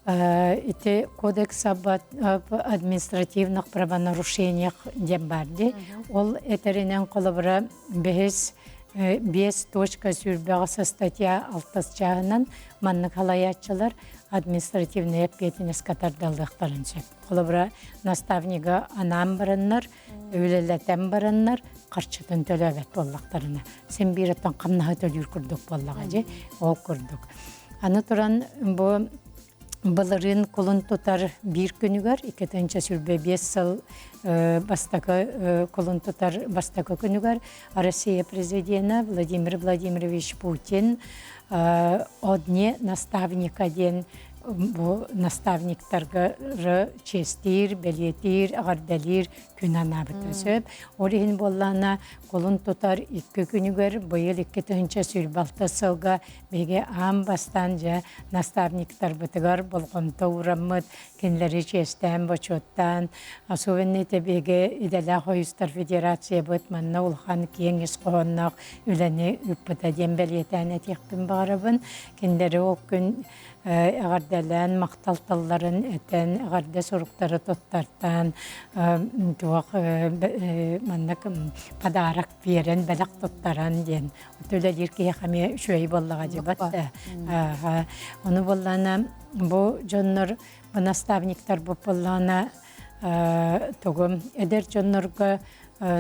D: ити кодекс об административных правонарушениях диэн баар дии. Ол этэринэн холобура бэһис биэс точка сүүрбэҕис статья алтыс чааһынан маннык халайааччылар административный эппиэтинэскэ тардыллыахтарын сөп. Холобура наставнига анаан бараннар үлэлэтэн бараннар харчытын төлөөбөт буоллахтарына син биир оттон хамнаһы төлүүр курдук буоллаҕа дьи ол курдук аны туран бу былырыын кулун тутар биир күнүгэр 2025 сыл бастакы кулун тутар бастакы күнүгэр Россия президенэ Владимир Владимирович Путин о дне наставника диэн бу наставниктарга чиэстиир, бэлиэтиир, эҕэрдэлиир күн анаабыта сөп. Ол иһин буоллаҕына кулун тутар икки күнүгэр быйыл 2026 сылга биһиги аан бастаан дьэ наставниктарбытыгар болҕомто уураммыт, кинилэри чиэстээн, бочуоттаан, особенно ити биһиги идэлээх ойуустар федерациябыт манна улахан киэҥ ис хоһоонноох үлэни ыыппыта диэн бэлиэтээн этиэхпин баҕарабын. Кинилэри ол күн. Эҕэрдэлээн махтал тылларын этэн, эҕэрдэ суруктары туттартаан, туох маннык подарок биэрэн, бэлэх туттаран диэн. Үлэлиир киһиэхэ эмиэ үчүгэй буоллаҕа дьыбат да. Ону буоллаҕына бу дьоннор, бу наставниктар буоллаҕына тугу эдэр дьоннорго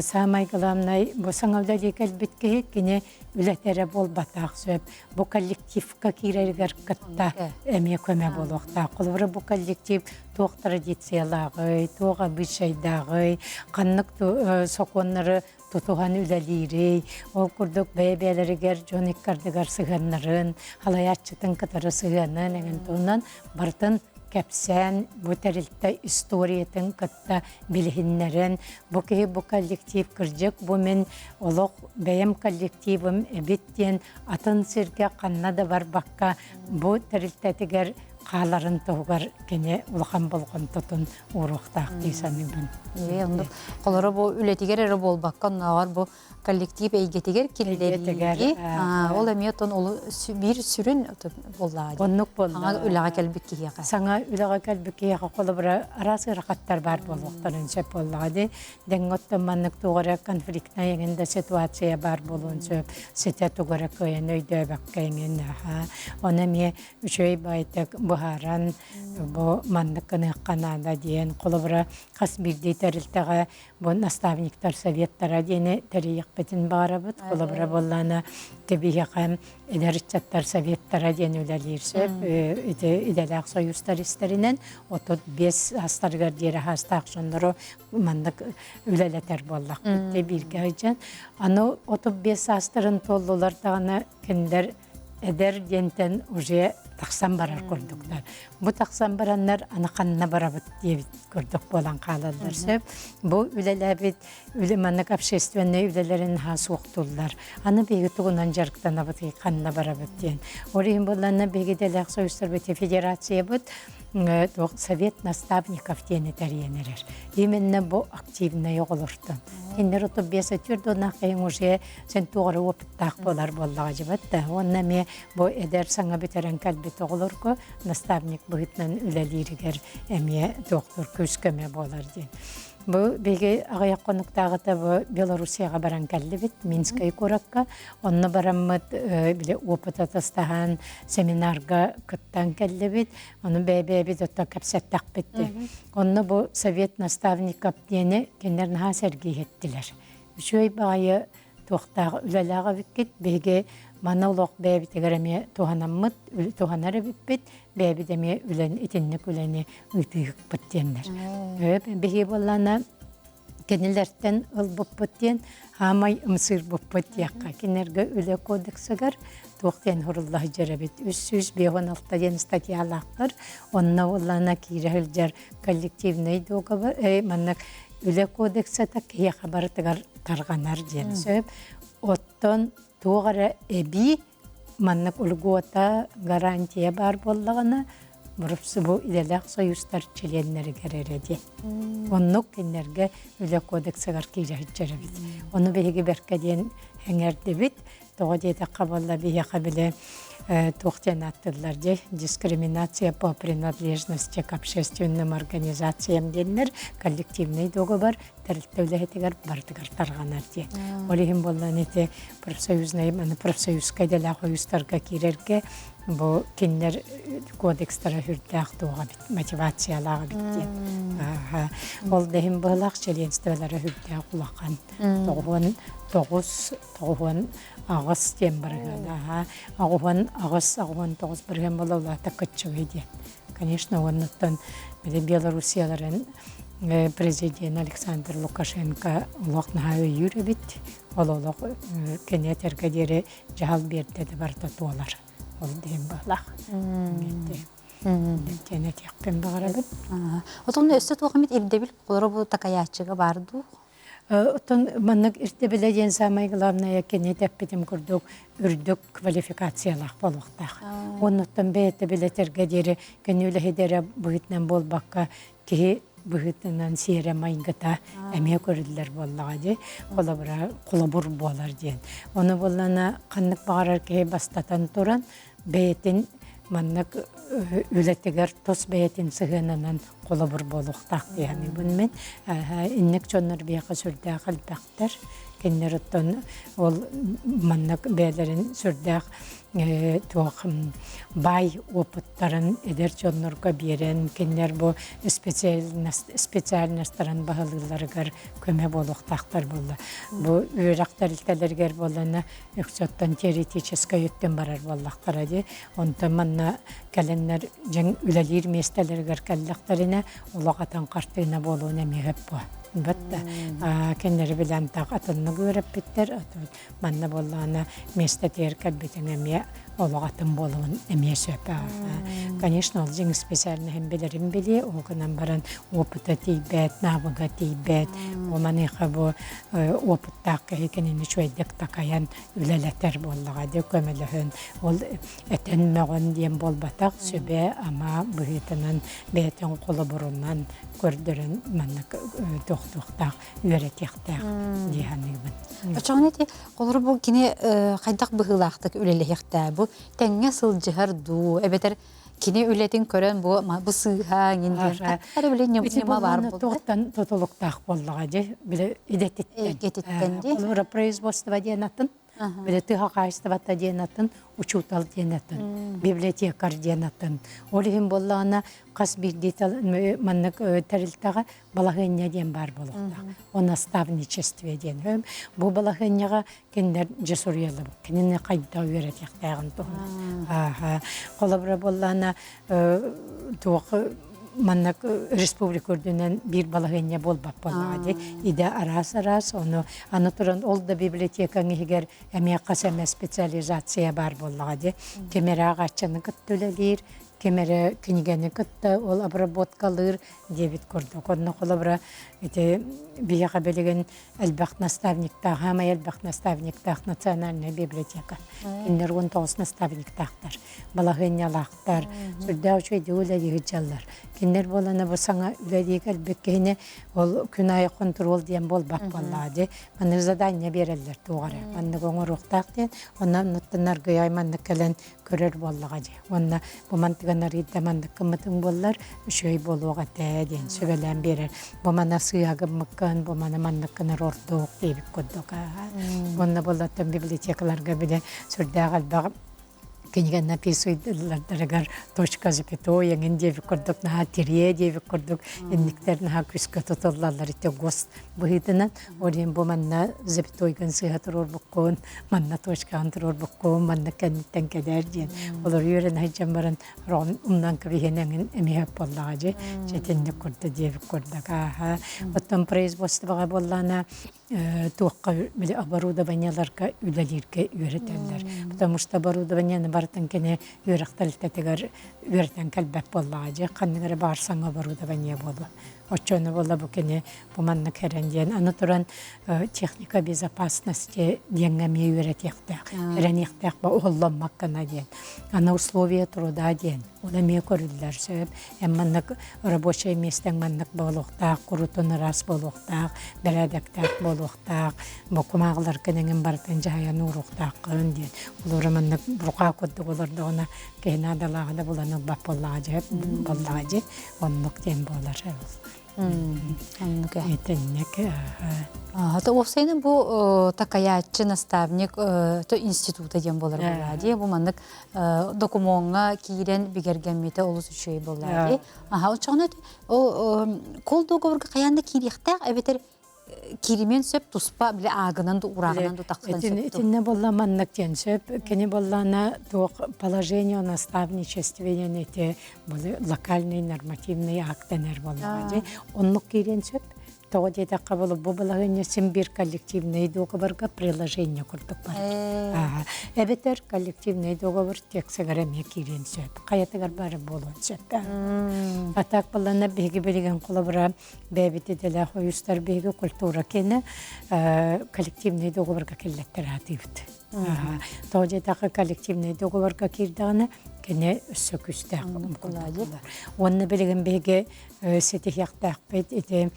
D: самай главный бу саҥа үлэлии кэлбит киһи кини үлэтэ эрэ буолбатах сөп бу коллективка киирэригэр кытта эмиэ көмө буолуохтаах. Холобура бу коллектив туох традициялааҕый, туох обычайдааҕый, ханнык сокуоннары тутуһан үлэлиирий, ол курдук бэйэ-бэйэлэригэр дьон икки ардыгар сыһыаннарын, халайааччытын кытары сыһыанын эҥин туһунан барытын кэпсээн бу тэрилтэ историятын кытта билиһиннэрэн бу киһи бу коллектив кырдьык бу мин олох бэйэм коллективым эбит диэн атын сиргэ ханна да барбакка бу тэрилтэтигэр хааларын туһугар кини улахан болҕомтотун ууруохтаах дии саныыбын.
A: Ээ, оннук. Холоро бу үлэтигэр эрэ буолбакка, оннооҕор бу коллектив эйгэтигэр киллэрииги, ол эмиэ отон олу биир сүрүн буоллаҕа дии.
D: Оннук буолла.
A: Саҥа үлэҕэ кэлбит киһиэхэ.
D: Саҥа үлэҕэ кэлбит киһиэхэ холобура араас ыарахаттар баар буолуохтарын сөп буоллаҕа дии. Дэҥҥэ оттон маннык туох эрэ конфликтнай эҥин да ситуация баар буолуон сөп. Ситэ тугу эрэ кыайан өйдөөбөккө эҥин. Ону эмиэ үчүгэй баайтык быһааран бу маннык гыныахха наада диэн холобура хас биирдии тэрилтэҕэ бу наставниктар советтара диэни тэрийиэхпитин баҕарабыт. Холобура буоллаана тэбиһиэхэ эдэр ыччаттар советтара диэн үлэлиир сөп. Ити идэлээх союзтар истэринэн 35 астарыгар диэри хаастаах дьоннору маннык үлэлэтэр буоллахпыт бииргэ сылдьан. Аны 35 саастарын туоллулар даҕаны кинилэр эдэр диэнтэн уже тахсан барар курдуктар. Бу тахсан бараннар аны ханна барабыт диэбит курдук буолан хаалаллар сөп. Бу үлэлээбит үлэ маннык общественнай үлэлэрин наһаа суохтууллар. Аны биһиги тугунан дьарыктанабыт ханна барабыт диэн. Ол иһин буолланна биһиги идэлээх союзтарбыт федерациябыт совет наставников диэни тэрийэн эрэр. Именно бу активнай оҕолортон. Кинилэр 35 төрт кайын уже сен туох эрэ опыттаах буолар буоллаҕа дьыбат да. Уонна эмиэ бу эдэр саҥа бүтэрэн кэлбит оҕолорго наставник быһыытынан үлэлииригэр эмиэ туохтуур күүс-көмө буолар диэн. Бу биһиги аҕыйах хонуктааҕыта бу Белоруссияҕа баран кэллибит, Минскэй куоракка. Онно бараммыт били опыт атастаһан семинарга кыттан кэллибит. Ону бэйэ-бэйэбит оттон кэпсэттэхпит. Онно бу совет наставников диэни кинилэр наһаа сэргии иһиттилэр. Үчүгэй баҕайы туохтаах үлэлээх эбиккит. Биһиги маны олох бэйэбитигэр эмиэ туһанаммыт, туһанар эбиппит, бэйэбит эмиэ үлэн итинник үлэни ыытыыһыкпыт диэннэр. Биһиги буоллаана кинилэртэн ылбыппыт диэн хаамай ымсыырбыппыт диэххэ. Кинилэргэ үлэ кодексыгар туох диэн сурулла сылдьар эбит. 356 диэн статьялаахтар. Онно буоллаана киирэ сылдьар коллективный договор, маннык үлэ кодексата киһиэхэ барытыгар тарҕанар диэн сөп. Оттон туох эрэ эбии маннык льгота, гарантия баар буоллаҕына, бу идэлээх союзтар чилиэннэригэр эрэ диэн. Оннук кинилэргэ үлэ кодексыгар киирэ сылдьар эбит. Ону биһиги бэркэ диэн эҥэрдибит. Тоҕо диэтэххэ буолла биһиэхэ били туох диэн ааттыыллар дии дискриминация по принадлежности к общественным организациям диэннэр коллективный договор тэрилтэ үлэһитигэр барытыгар тарҕанар диэн. Ол иһин буоллан ити профсоюзнай аны профсоюзка идэлээх ойуустарга киирэргэ бу кинилэр кодекстара үрдээх туоҕа бит мотивациялаах эбит диэн. Ол да иһин быһылаах членстволара үрдээх улахан. Тоҕуһуон тоҕус 98 диэн бырыһыан аһа 88 89 бырыһыан буола улаата кыччыгый диэн. Конечно, оннуттан били Белоруссияларын президент Александр Лукашенко олох наһаа өйүүр эбит. Ол олох кини этэргэ диэри дьаһал биэрдэ да барыта туолар. Ол диэн баалаах. Диэн этиэхпин баҕарабын.
A: Отон өссө туох эмит ирдэбил олоро бу такайааччыга баар дуу?
D: Оттон маннык ирдэбилэ диэн самое главное кини тэппитим курдук үрдүк квалификациялаах буолуохтаах. Оннуттан бэйэтэ билэтэргэ диэри кини үлэһитэрэ быһыытынан буолбакка киһи быһыытынан сиэрэ майгыта эмиэ көрүллэр буоллаҕа дии. Холобура холобур буолар диэн. Ону буоллана ханнык баҕарар киһи бастатан туран бэйэтин. маннык үлэтигэр тус бэйэтин сыһыанынан холобур буолуохтаах дии саныыбын мин. Инник дьоннор биһиэхэ сүрдээх элбэхтэр. Кинилэр оттон ол маннык бэйэлэрин сүрдээх туох баай опыттарын эдэр дьоннорго биэрэн, кинилэр бу специальностарын баһылыылларыгар көмө буолуохтаахтар буолла. Бу үөрэх тэрилтэлэригэр буоллана үксөттөн теоретическай өттүн барар буоллахтара дии. Онтон манна кэлэннэр дьиҥ үлэлиир миэстэлэригэр кэллэхтэринэ олох атын хартыына буолуон эмиэ сөп буо. Бат кинилэри билэн таах атыннык үөрэппиттэр. Манна буоллаҕына миэстэтигэр кэлбитиҥ эмиэ олох атын буолуон эмиэ сөп. Конечно, ол дьиҥ специальноһын билэрин билиэ, ол гынан баран опыта тиийбэт, навыга тиийбэт. Бу маныаха бу опыттаах киһи кинини үчүгэйдик такайан үлэлэтэр буоллаҕа дии көмөлөһөн ол этэн мөҕөн диэн буолбатах сүбэ-ама быһыытынан бэйэтин холобурунан көрдөрөн маннык тохтуохтаах үөрэтиэхтээх дии саныыбын.
A: Оччоҕуна ити холобур бу кини хайдах быһыылаахтык үлэлэһиэхтээх бу тэҥҥэ сылдьыһар дуу эбэтэр кини үлэтин көрөн бу бу сыыһа иҥин диэн эрэ били ньыма баар буолла.
D: Туохтан тутулуктаах буоллаҕа дьэ били идэтиттэн.
A: Эйгэтиттэн дии.
D: Холобура производство диэн атын, били тыа хаһаайыстыбата диэн атын, учуутал диэн атын, библиотекарь диэн атын. Ол иһин буоллаҕына хас биирдии маннык тэрилтэҕэ балаһыанньа диэн баар буолуохтаах. О наставничестве диэн. Бу балаһыанньаҕа кинилэр дьэ суруйаллар кинини хайдах үөрэтиэхтээҕин туһунан. Ааха. Холобура буоллаҕына туох маннык республика үрдүнэн биир балаһыанньа буолбат буоллаҕа дии. Идэ араас-араас, ону аны туран ол да библиотекаҥ иһигэр эмиэ хас эмэ специализация баар буоллаҕа дии. Ким эрэ ааҕааччыны кытта үлэлиир, ким эрэ кинигэни кытта ол обработкалыыр диэбит курдук. Онно холобура ити биһиэхэ билигин элбэх наставниктаах, хаамай элбэх наставниктаах национальная библиотека. Кинилэр 19 наставниктаахтар, балаһыанньалаахтар, сүрдээх үчүгэйдик үлэлии сылдьаллар. Кинилэр буолана бу саҥа үлэлии кэлбит киһини ол күн аайы хонтуруол диэн буолбат буоллаҕа дии. Маннык задание биэрэллэр туох эрэ. Маннык оҥоруохтаах диэн. Онно оннуттан аргыйай маннык кэлэн көрөр буоллаҕа дии. Уонна бу мантыган арыйда маннык гыммытыҥ буоллар үчүгэй буолуох этэ диэн сүбэлээн биэрэр. Бу мана сыыһа гыммыккын, бу маны маннык гынар ордук диэбит курдук. Уонна буоллаттан библиотекаларга бile сүрдээх элбэх кинигэ написывайдарыгар точка запятой эҥин диэбит курдук наһаа тириэ диэбит курдук инниктэр наһаа күскэ тутуллаллар ити гос быһыытынан ол иһин бу манна запятойгын сыыһа туруорбуккун манна точкаҕын туруорбуккун манна кэнниттэн кэлээр диэн олор үөрэнэ сылдьан баран роҕун умнан кэбиһэн эҥин эмиэ буоллаҕа дьи чэтинник курда диэбит курдук ааха оттон производствоҕа буоллаана туохха били оборудованиеларга үлэлииргэ үөрэтэллэр потому что оборудованиены барытын кини үөрэх тэрилтэтигэр үөрэтэн кэлбэт буоллаҕа дьи ханнык эрэ баар саҥа оборудование буолуо оччону буолла бу кини бу маннык хэрэн диэн аны туран техника безопасности диэҥҥэ эмиэ үөрэтиэхтээх эрэниэхтээх ба уһулламмат гына диэн аны условия труда диэн ол эмиэ көрүллэр сөп эн маннык рабочай миэстэҥ маннык буолуохтаах курутун ыраас буолуохтаах бэрээдэктээх буолуохтаах бу кумааҕыларгын эҥин барытын дьаһайан ууруохтааххын диэн олору маннык бурҕаа курдук олордоҕуна киһи наадалааҕы да булан ылбат буоллаҕа дьэ буоллаҕа дьи оннук диэн буолар
A: Оннук
D: Итинник
A: То уопсайынан бу такайааччы наставник то института диэн буолар буолаа дии. Бу маннык докумуоҥҥа киирэн бигэргэммитэ олус үчүгэй буоллаа дии. Аха оччоҕуна кол договорга хайаан да киириэхтээх эбэтэр кииримиэн сөп туспа били аагынан да урааҕынан да тахсан сөп
D: Итиннэ буолла маннык диэн сөп. Кини буоллаана туох положение о наставничестве диэн ити локальный нормативный акт дэнэр буоллаҕа дии. Оннук киириэн сөп. Тоҕо диэтэххэ буолу бу балаһыанньа син биир коллективный договорга приложение курдук барар. Эбэтэр коллективный договор текстыгар эмиэ киириэн сөп. Хайатыгар бары буолуон сөп. А так буоллана биһиги билигин холобура бэйэбит идэлээх ойуустар биһиги культура киэнэ коллективный договорга киллэттэр аатыыбыт. Тоҕо диэтэххэ коллективный договорга киирдэҕинэ кини өссө күүстээх буолар. Уонна билигин биһиги ситиһиэхтээхпит ити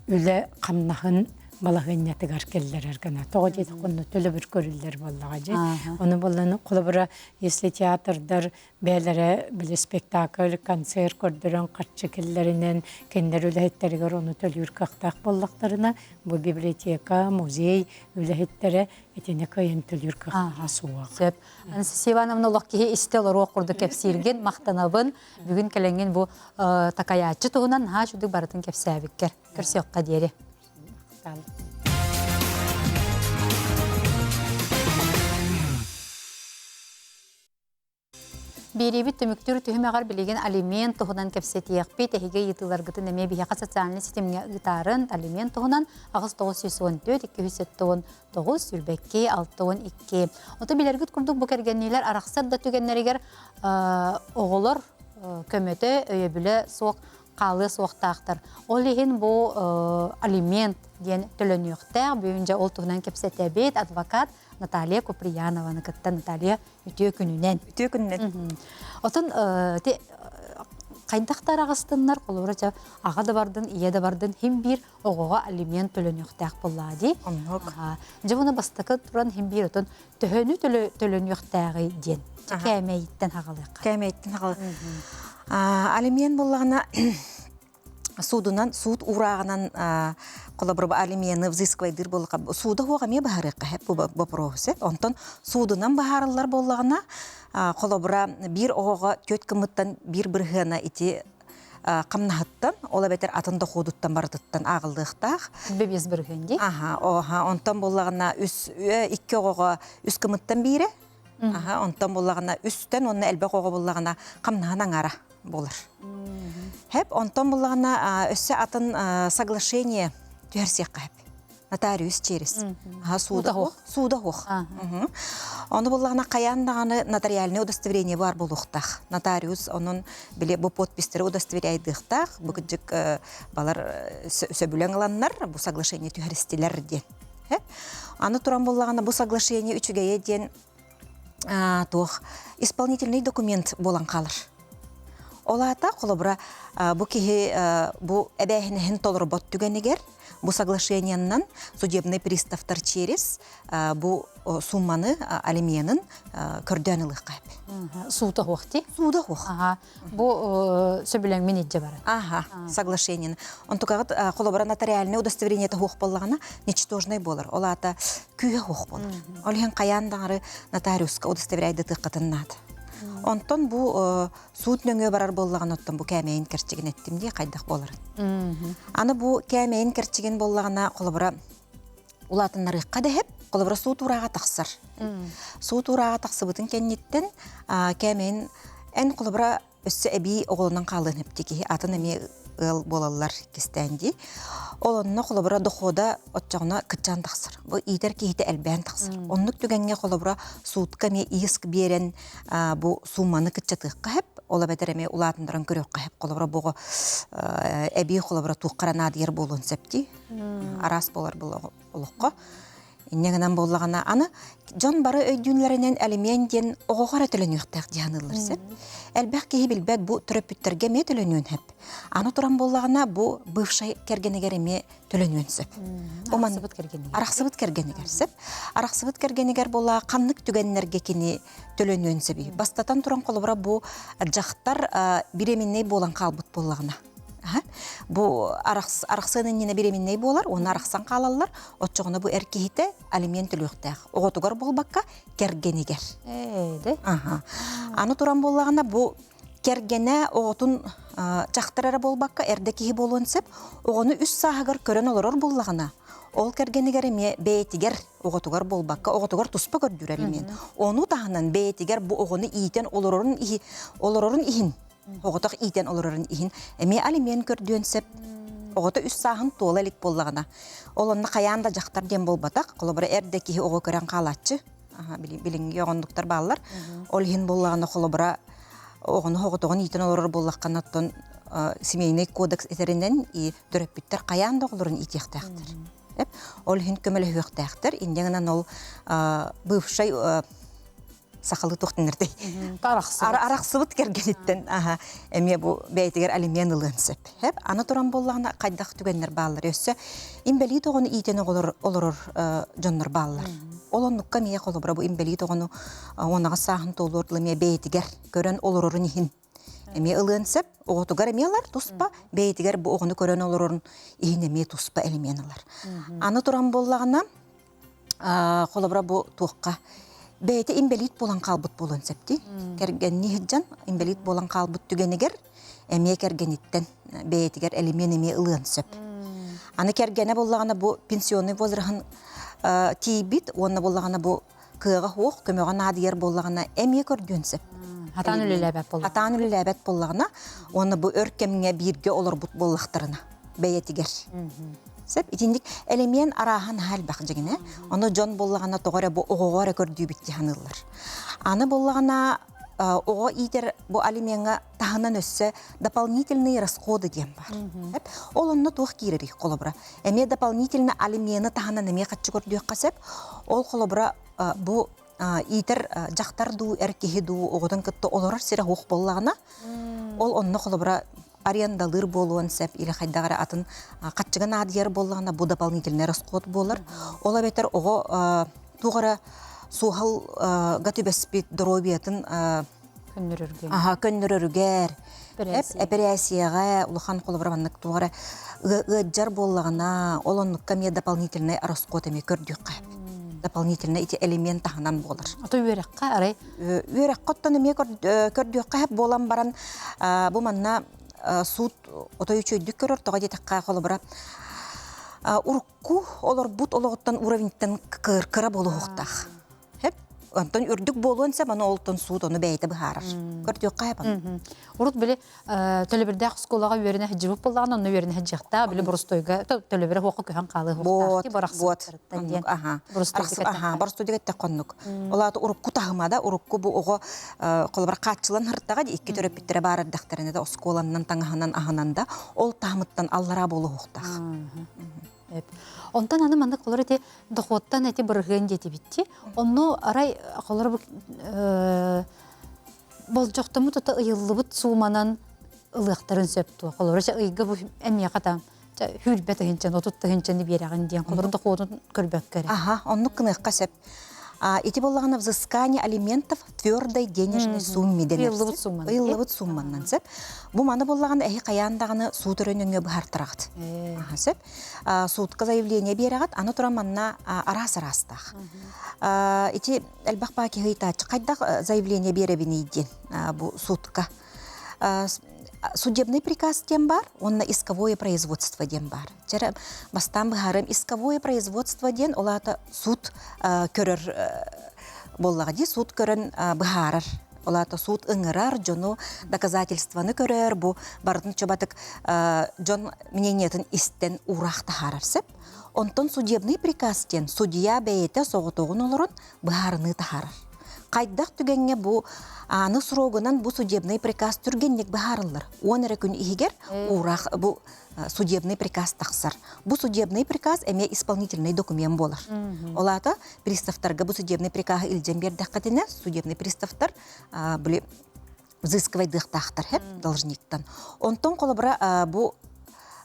D: үлэ хамнаһын балаһыанньатыгар кэллэрэр гына. Тоҕо диэтэххэ онно төлөбүр көрүллэр буоллаҕа дии. Ону буолланы холобура, если театрдар бэйэлэрэ били спектакль, концерт көрдөрөн харчы киллэринэн кинилэр үлэһиттэригэр ону төлүүр кыахтаах буоллахтарына, бу библиотека, музей үлэһиттэрэ итини кыайан төлүүр кыахтара суох.
A: Сөп. Анастасия Ивановна олох киһи истэ олоруох курдук кэпсииргин махтанабын. Бүгүн кэлэҥҥин бу такайааччы туһунан наһаа үчүгдүк барытын кэпсээбиккэр. Көрсүөххэ диэри. Биэриибит түмүктүүр түһүмэҕэр билигин алимент туһунан кэпсэтиэхпит. Эһиги ыйытыыларгытын эмиэ биһиэхэ социальнай ситимҥэ ыытаарын алимент туһунан 8914 279 22 62. Ото билэргит курдук бу кэргэнниилэр арахсар да түгэннэригэр оҕолор көмөтө, өйөбүлэ суох хаалыа суохтаахтар. Ол иһин бу алимент диэн төлөнүөхтээх. Бүгүн дьэ ол туһунан кэпсэтэбит. Адвокат Наталья Куприянованы кытта Наталья үтүө күнүнэн.
E: Үтүө күнүнэн.
A: Отон ти хайдах да араҕастыннар, холобура ча аҕа да бардын, ийэ да бардын, хим биир оҕоҕо алимент төлөнүөхтээх буоллаа дии.
E: Оннук.
A: Дьэ буну бастакы туран хим биир отон төһөнү төлөнүөхтээҕий диэн кээмэйиттэн хаҕалыахха.
E: Кээмэйиттэн хаҕалыах. Алимент буоллаҕына Судунан, суут уурааҕынан холобур алимены взыскивайдыыр буоллахха сууда суох эмиэ быһаарыахха сөп бу боппуруоһу сөп. Онтон суудунан быһаарыллар буоллаҕына холобура биир оҕоҕо түөрт гыммыттан биир бырыһыана ити хамнаһыттан, ол эбэтэр атын дохуодуттан барытыттан ааҕыллыахтаах.
A: Бэбиэс бырыһыан дии.
E: Аха, оха, онтон буоллаҕына үс икки оҕоҕо үс гыммыттан биирэ. Аха, онтон буоллаҕына үстэн уонна элбэх оҕо буоллаҕына хамнаһын аҥаара буолар. Хэп, онтон буллаҕына өссө атын соглашение түһэрсиэххэ хэп. Нотариус через. Сууда хуох. Сууда хуох. Ону буллаҕына хайаан даҕаны нотариальное удостоверение бар буолуохтаах. Нотариус онон били бу подписьтары удостоверяйдыахтаах. Бу кырдьык балар сөбүлэҥ ыланнар бу соглашение түһэристилэр диэн. Аны туран буллаҕына бу соглашение үчүгэйэ диэн туох исполнительный документ буолан хаалар. Ол аата, холобура, бу киһи бу эбээһинэһин толорбот түгэнигэр бу соглашениеннан судебный приставтар через бу сумманы алименын көрдөөн ылыахха сөп.
A: Суута хуох ти?
E: Сууда хуох.
A: Бу сөбүлэҥмин илдьэ барар.
E: Аха, соглашениены. Онтукаҕыт холобура нотариальное удостоверениета хуох буоллаҕына, ничтожный буолар. Ол аата күүһэ хуох буолар. Ол иһин хайаан даҕары нотариуска удостоверяйдатыаххытын наада. Онтон бу суут нөҥүө барар буоллаҕына, оттон бу кээмэйин кэрчигин эттим дии хайдах буоларын. Аны бу кээмэйин кэрчигин буоллаҕына, холобура улаатыннарыахха дэһэп, холобура суут уурааҕа тахсар. Суут уурааҕа тахсыбытын кэнниттэн кээмэйин эн холобура өссө эбии оҕолонон хаалыан сөп киһи атын эмиэ ыал буолаллар кистээн дии. Ол онно холобура дохода оччоҕуна кыччаан тахсар. Бу иитэр киһитэ элбээн тахсар. Оннук түгэҥҥэ холобура суутка эмиэ иск биэрэн бу суумманы кыччатыахха сөп. Ол эбэтэр эмиэ улаатыннаран көрүөххэ сөп. Холобура буҕу эбии холобура туохха эрэ наадыйар буолуон сөп дии. Араас буолар бұл олоххо. Инньэ гынан буоллаҕына, аны дьон бары өйдүүллэринэн алимент диэн оҕоҕо эрэ төлөнүөхтээх дии саныыллар сөп. Элбэх киһи билбэт бу төрөппүттэргэ эмиэ төлөнүөн сөп. Аны туран буоллаҕына, бу бывшай кэргэнигэр эмиэ төлөнүөн сөп.
A: Арахсыбыт кэргэнигэр.
E: Арахсыбыт кэргэнигэр сөп. Арахсыбыт кэргэнигэр буолла ханнык түгэннэргэ кини төлөнүөн сөбүй? Бастатан туран холобура бу дьахтар беременный буолан хаалбыт буоллаҕына Бу арахсыан иннинэ беременнэй буолар, уонна арахсан хаалаллар. Оччоҕуна бу эр киһитэ алимент төлүөхтээх. Оҕотугар буолбакка, кэргэнигэр. Аха. Аны туран буоллаҕына, бу кэргэнэ оҕотун дьахтар эрэ буолбакка, эрдэ киһи буолуон сөп. Оҕону үс сааһыгар көрөн олорор буоллаҕына, ол кэргэнигэр эмиэ бэйэтигэр оҕотугар буолбакка, оҕотугар туспа көрдүүр алимент. Ону таһынан бэйэтигэр бу оҕону иитэн олорорун олорорун иһин Оҕотох иитэн олорорун иһин эмиэ алимент көрдүөн сөп. Оҕото үс сааһын туола илик буоллаҕына. Ол онно хайаан да дьахтар диэн буолбатах. Холобура, эр да киһи оҕо көрөн хаалааччы. Билиҥҥи оҕоннуктар бааллар. Ол иһин буоллаҕына, холобура, оҕону оҕотоҕун иитэн олорор буоллаххына, оттон семейный кодекс этэринэн и төрөппүттэр хайаан да оҕолорун иитиэхтээхтэр. Ол иһин көмөлөһүөхтээхтэр. Инньэ гынан ол бывшай. сахалыы туохтаннардай арахсыбыт кэргэниттэн аха эмиэ бу бэйэтигэр алимент ылыан сөп. Хэп аны туран буоллаҕына хайдах түгэннэр бааллар өссө имбэлиит оҕону иитэн оҕолор олорор дьоннор бааллар. Ол оннукка эмиэ холобура бу имбэлиит оҕону уонаҕа сааһын туолуор дылы эмиэ бэйэтигэр көрөн олорорун иһин эмиэ ылыан сөп. Оҕотугар эмиэ ылар туспа, бэйэтигэр бу оҕону көрөн олорорун иһин эмиэ туспа элимиэн ылар. Аны туран буоллаҕына холобура бу туохха бэйэтэ инбэлиит буолан хаалбыт буолуон сөп дии. Кэргэннии сылдьан инбэлиит буолан хаалбыт түгэнигэр эмиэ кэргэниттэн бэйэтигэр элимиэн эмиэ ылыан сөп. Аны кэргэнэ буоллаҕына бу пенсионный возраһын тиийбит уонна буоллаҕына бу кыаҕа суох көмөҕө наадыйар буоллаҕына эмиэ көрдүөн сөп.
A: Хатаан үлэлээбэт буоллаҕына.
E: Хатаан үлэлээбэт буоллаҕына уонна бу өр кэмҥэ бииргэ олорбут буоллахтарына бэйэтигэр. Сөп итинник элэмиэн арааһа наһаа элбэх дьигинэ. Ону дьон буоллаҕына тоҕо эрэ бу оҕоҕо эрэ көрдүүбүт дии саныыллар. Аны буоллаҕына оҕо иитэр бу алимеҥҥа таһынан өссө дополнительные расходы диэн баар. Ол онно туох киирэрий холобура? Эмиэ дополнительно алимены таһынан эмиэ хаччы көрдүөххэ сөп. Ол холобура бу иитэр дьахтар дуу, эр киһи дуу оҕотун кытта олорор сирэ суох буоллаҕына, ол онно холобура арендалыыр буолуон сөп или хайдах эрэ атын хаччыга наадыйар буоллаҕына бу дополнительный расход буолар. Ол эбэтэр оҕо туох эрэ суоһалга түбэспит доруобуйатын
A: көннөрөргө
E: аха көннөрөрүгэр эпэрээссийэҕэ улахан холобура маннык туох эрэ ыаддьар буоллаҕына ол оннукка эмиэ дополнительный расход эмиэ көрдүөххэ дополнительный ити элемент таһынан буолар
A: ото үөрэххэ арай
E: үөрэххэ оттон эмиэ көрдүөххэ сөп буолан баран бу манна суут отой үчүгэйдик көрөр тоҕо диэтэххэ холобура урукку олорбут олоҕуттан уровеньтан кыра буолуохтаах Сөп. Онтон үрдүк буолуон сөп, аны олтон суут ону бэйэтэ быһаарар. Көрдүөххэ сөп аны.
A: Урут били төлөбүрдээх оскуолаҕа үөрэнэ сылдьыбыт буоллаҕына, онно үөрэнэ сылдьыахтаах, били боростуойга төлөбүрэ хуохха көһөн хаалыы
E: Вот, вот. Аха. Аха, боростуойга эттэххэ оннук. Ол аата урукку таһыма да, урукку бу оҕо холобура хааччылан һыртаҕа икки төрөппүттэрэ баар эрдэхтэринэ да оскуоланнан таҥаһынан аһынан да ол таһымыттан аллараа буолуохтаах.
A: Онтон аны маннык холор ити дохуоттан эти бырыһыан диэтибитти. Онно арай холор бу болдьохтоммут ото ыйыллыбыт сууманан ылыахтарын сөп дуо? Холобура ыйга бу эмиэхэ там хүүрбэ тыһынчан, 30 тыһынчаны биэрэҕин диэн холобура дохуотун көрбөккө эрэ.
E: Аха, оннук гыныахха сөп. Ити буоллаҕына взыскание алиментов твердой денежной сумме дэнэр.
A: Ыйыллыбыт сумманан.
E: Ыйыллыбыт сумманан сөп. Бу маны буоллаҕына эһи хайаан даҕаны суут өрөнөҥҥө быһартараҕыт. Аха сөп. Суутка заявление биэрэҕит, аны туран манна араас араастаах. Ити элбэх баа киһи ыйытааччы хайдах заявление биэрэбиний диэн бу суутка. Судебный приказ диэн бар, уонна исковое производство диэн бар. Чэрэ бастаан быһаарым исковое производство диэн ол аата суут көрөр буоллаҕа дии суут көрөн быһаарар ол аата суут ыҥырар дьону доказательствоны көрөр бу барытын чобатык дьон мнениетын истэн уураах таһаарар сөп онтон судебный приказ диэн судья бэйэтэ соҕотоҕун олорон быһаарыныы таһаарар. Хайдах түгэҥҥэ бу аны срогунан бу судебный приказ түргэнник быһаарыллар. 10 эрэ күн иһигэр уураах бу судебный приказ тахсар. Бу судебный приказ эмиэ исполнительный документ буолар. Ол аата приставтарга бу судебный приказы илдьэн биэрдэххитинэ судебный приставтар били взыскивайдыахтаахтар хэп должниктан. Онтон холобура бу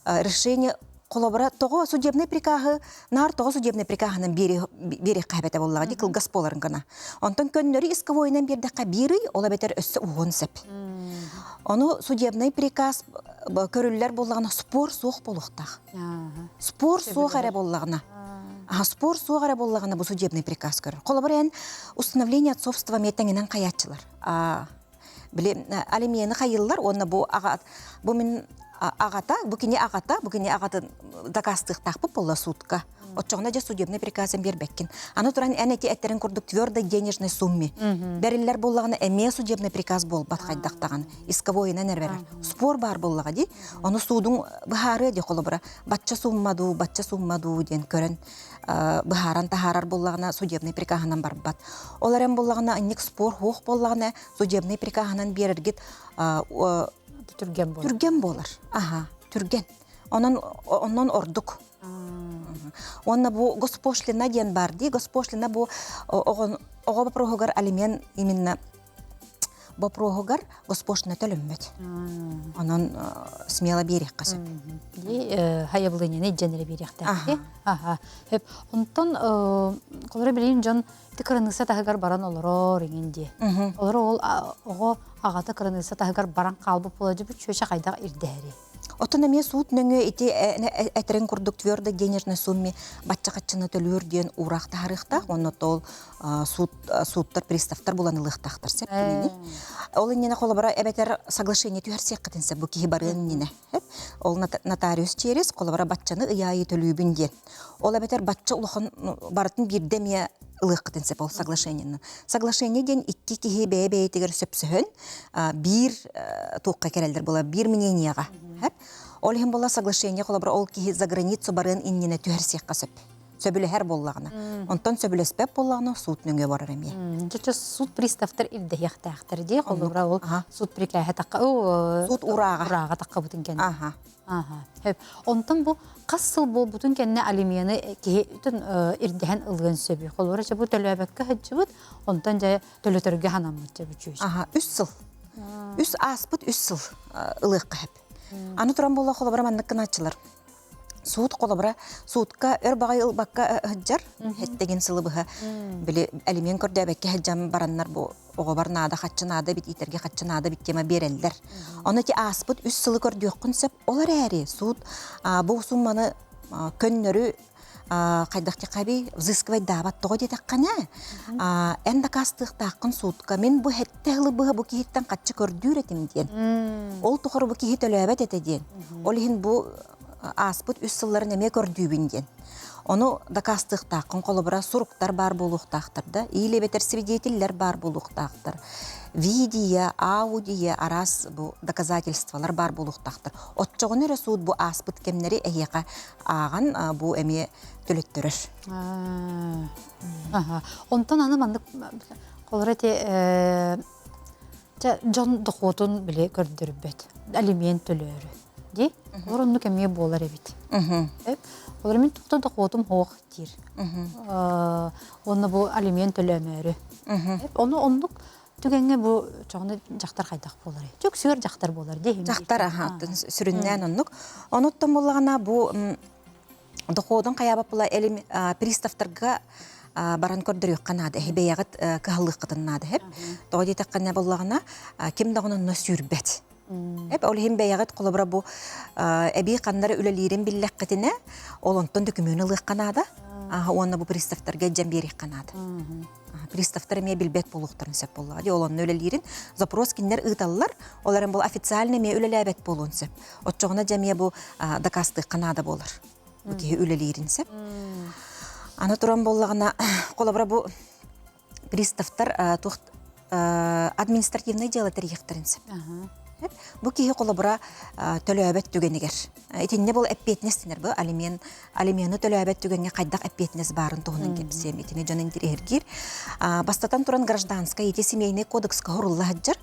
E: решение холобура тоҕо судебный прикаһы наар тоҕо судебный прикаһынан биэриэххэ эбэтэ буоллаҕа дии кылгас буоларын гына. Онтон көннөрү исковойунан биэрдэххэ биир ый ол эбэтэр өссө уһуон сөп. Ону судебный приказ көрүллэр буоллаҕына спор суох буолуохтаах. Спор суох эрэ буоллаҕына спор суох эрэ буоллаҕына бу судебный приказ көрөр. Холобура эн установление отцовства миэтэҥинэн хайааччылар. Били алимены хайыллар уонна бу аҕа бу мин аҕата бу кини аҕата бу кини аҕатын дакаастыахтаахпыт буолла суутка оччоҕуна дьэ судебный приказын биэрбэккин аны туран эн эти эттерин курдук твердой денежной сумме бэриллэр буоллаҕына эмиэ судебный приказ буолбат хайдах даҕаны исковойунан эрбэрэр спор баар буоллаҕа дии ону суудуҥ быһаарыа дии холобура бачча сумма дуу бачча сумма дуу диэн көрөн быһааран таһаарар буоллаҕына судебный прикаһынан барбат. Ол эрэн буоллаҕына инник спор хуох буоллаҕына судебный прикаһынан биэрэргит
A: түргэн буолар.
E: Түргэн буолар. Аха, түргэн. Онон онон ордук. Уонна бу госпошлина диэн бар дии. Госпошлина бу оҕо бопроһугар алимент именно бопроһугар госпошлина төлөммөт. Онон смело биэриэххэ сөп.
A: Хайабылыынньаны илдьэн эрэ биэриэхтээх. Аха. Онтон холоро билигин дьон ити кыраныысса таһыгар баран олорор иҥин дии. Олоро ол оҕо аҕата кыраныысса таһыгар баран хаалбыт буола дьэ чүөчэ хайдах ирдэһэрий?
E: Оттон эмиэ суут нөҥүө ити этэрин курдук твердо денежной сумме бачча хаччыны төлүүр диэн уураах таһаарыахтаах уонна ол суут сууттар приставтар булан ылыахтаахтар сөп кинини. Ол иннинэ холобура эбэтэр соглашение түһэрсиэххитин сөп бу киһи барыан иннинэ. Ол нотариус через холобура баччаны ыйаайы төлүүбүн диэн. Ол эбэтэр бачча улахан барытын биирдэ эмиэ ылыаххытын сөп ол соглашениены. Соглашение диэн икки киһи бэйэ-бэйэтигэр сөпсөһөн биир туохха кэлэллэр була биир мнениеҕа. Ол иһин була соглашение холобура ол киһи за границу барыан иннинэ түһэрсиэххэ сөп. Сөбүлэһэр буоллаҕына. Онтон сөбүлэспэт буоллаҕына суут нөҥүө барар эмиэ.
A: Чэ суут приставтар ирдэһиэхтээхтэр дии холобура ол суут прикаһа тахха
E: суут урааҕа
A: урааҕа таххабытын кэннэ. Аха. Аха. Онтон бу хас сыл буолбутун кэннэ алимены киһи ирдэһэн ылыан сөбүй. Холобура бу төлөөбөккө сылдьыбыт, онтон дьэ төлөтөргө ханаммыт дьэ бүчүүс.
E: Аха, үс сыл. Үс ааспыт үс сыл ылыахха сөп. Аны туран буолла холобура маннык гынааччылар. Суут холобура суутка өр баҕайы ылбакка сылдьар, хэттэгин сылы быһа били алимент көрдөөбөккө сылдьан бараннар бу оҕобор наада хаччы наада бит иитэргэ хаччы наада бит тема биэрэллэр. Ону ити ааспыт үс сылы көрдүөххүн сөп. Ол эрээри суут бу сумманы көннөрү хайдах диэххэ взыскивать даабат тоҕо диэтэххинэ эн дакаастыахтааххын суутка мин бу хэттэ сылы быһа бу киһиттэн хаччы көрдүүр этим диэн. Ол тухары бу киһи төлөөбөт этэ диэн. Ол иһин бу ааспыт үс сылларын эмиэ көрдүүбүн диэн. Ону дакаастыахтааххын холобура суруктар баар буолуохтаахтар да, или эбэтэр свидетеллэр баар буолуохтаахтар. Видео, аудио араас бу доказательстволар баар буолуохтаахтар. Оччоҕуна эрэ суут бу ааспыт кэмнэри эһиэхэ ааҕан бу эмиэ төлөттөрөр.
A: Аха. Онтон аны маннык холобура ити Чэ, дьон дохуотун били көрдөрбөт, алимент төлөөрү. Дии? Олор оннук эмиэ буолар эбит. Олор мин туохта дохуотум суох диир. Уонна бу алимент төлөөмөөрү. Ону оннук түгэҥҥэ бу чоҕуну дьахтар хайдах буоларый? Чөксүөр дьахтар буолар дии.
E: Дьахтар аха, сүрүннээн оннук. Онуттан буоллаҕына бу доходун хайаабат була элим приставтарга баран көрдөрүөххэ наада эһи бэйэҕит кыһаллыаххытын наада эһэп тоҕо диэтэххинэ буоллаҕына ким даҕаны онно сүүрбэт эп ол иһин бэйэҕит холобура бу эбии ханнары үлэлиирин биллэххитинэ ол онтон дөкүмүөнү ылыахха наада уонна бу приставтарга илдьэн биэриэххэ наада приставтар эмиэ билбэт буолуохтарын сөп буоллаҕа дии ол онно үлэлиирин запрос кинилэр ыыталлар ол эрэн бұл официально эмиэ үлэлээбэт буолуон сөп оччоҕуна дьэ эмиэ бу дакаастыахха наада буолар бу киһи үлэлиирин сөп аны туран буоллаҕына холобура бу приставтар туох административнай дьыала тэрийиэхтэрин сөп бу киһи холобура төлөөбөт түгэнигэр итиннэ бұл эппиэтинэс дэнэр бу алимент алимены төлөөбөт түгэҥҥэ хайдах эппиэтинэс баарын туһунан кэпсиэм итини дьон интириэһиргиир бастатан туран гражданскай ити семейный кодекска хорулла сылдьар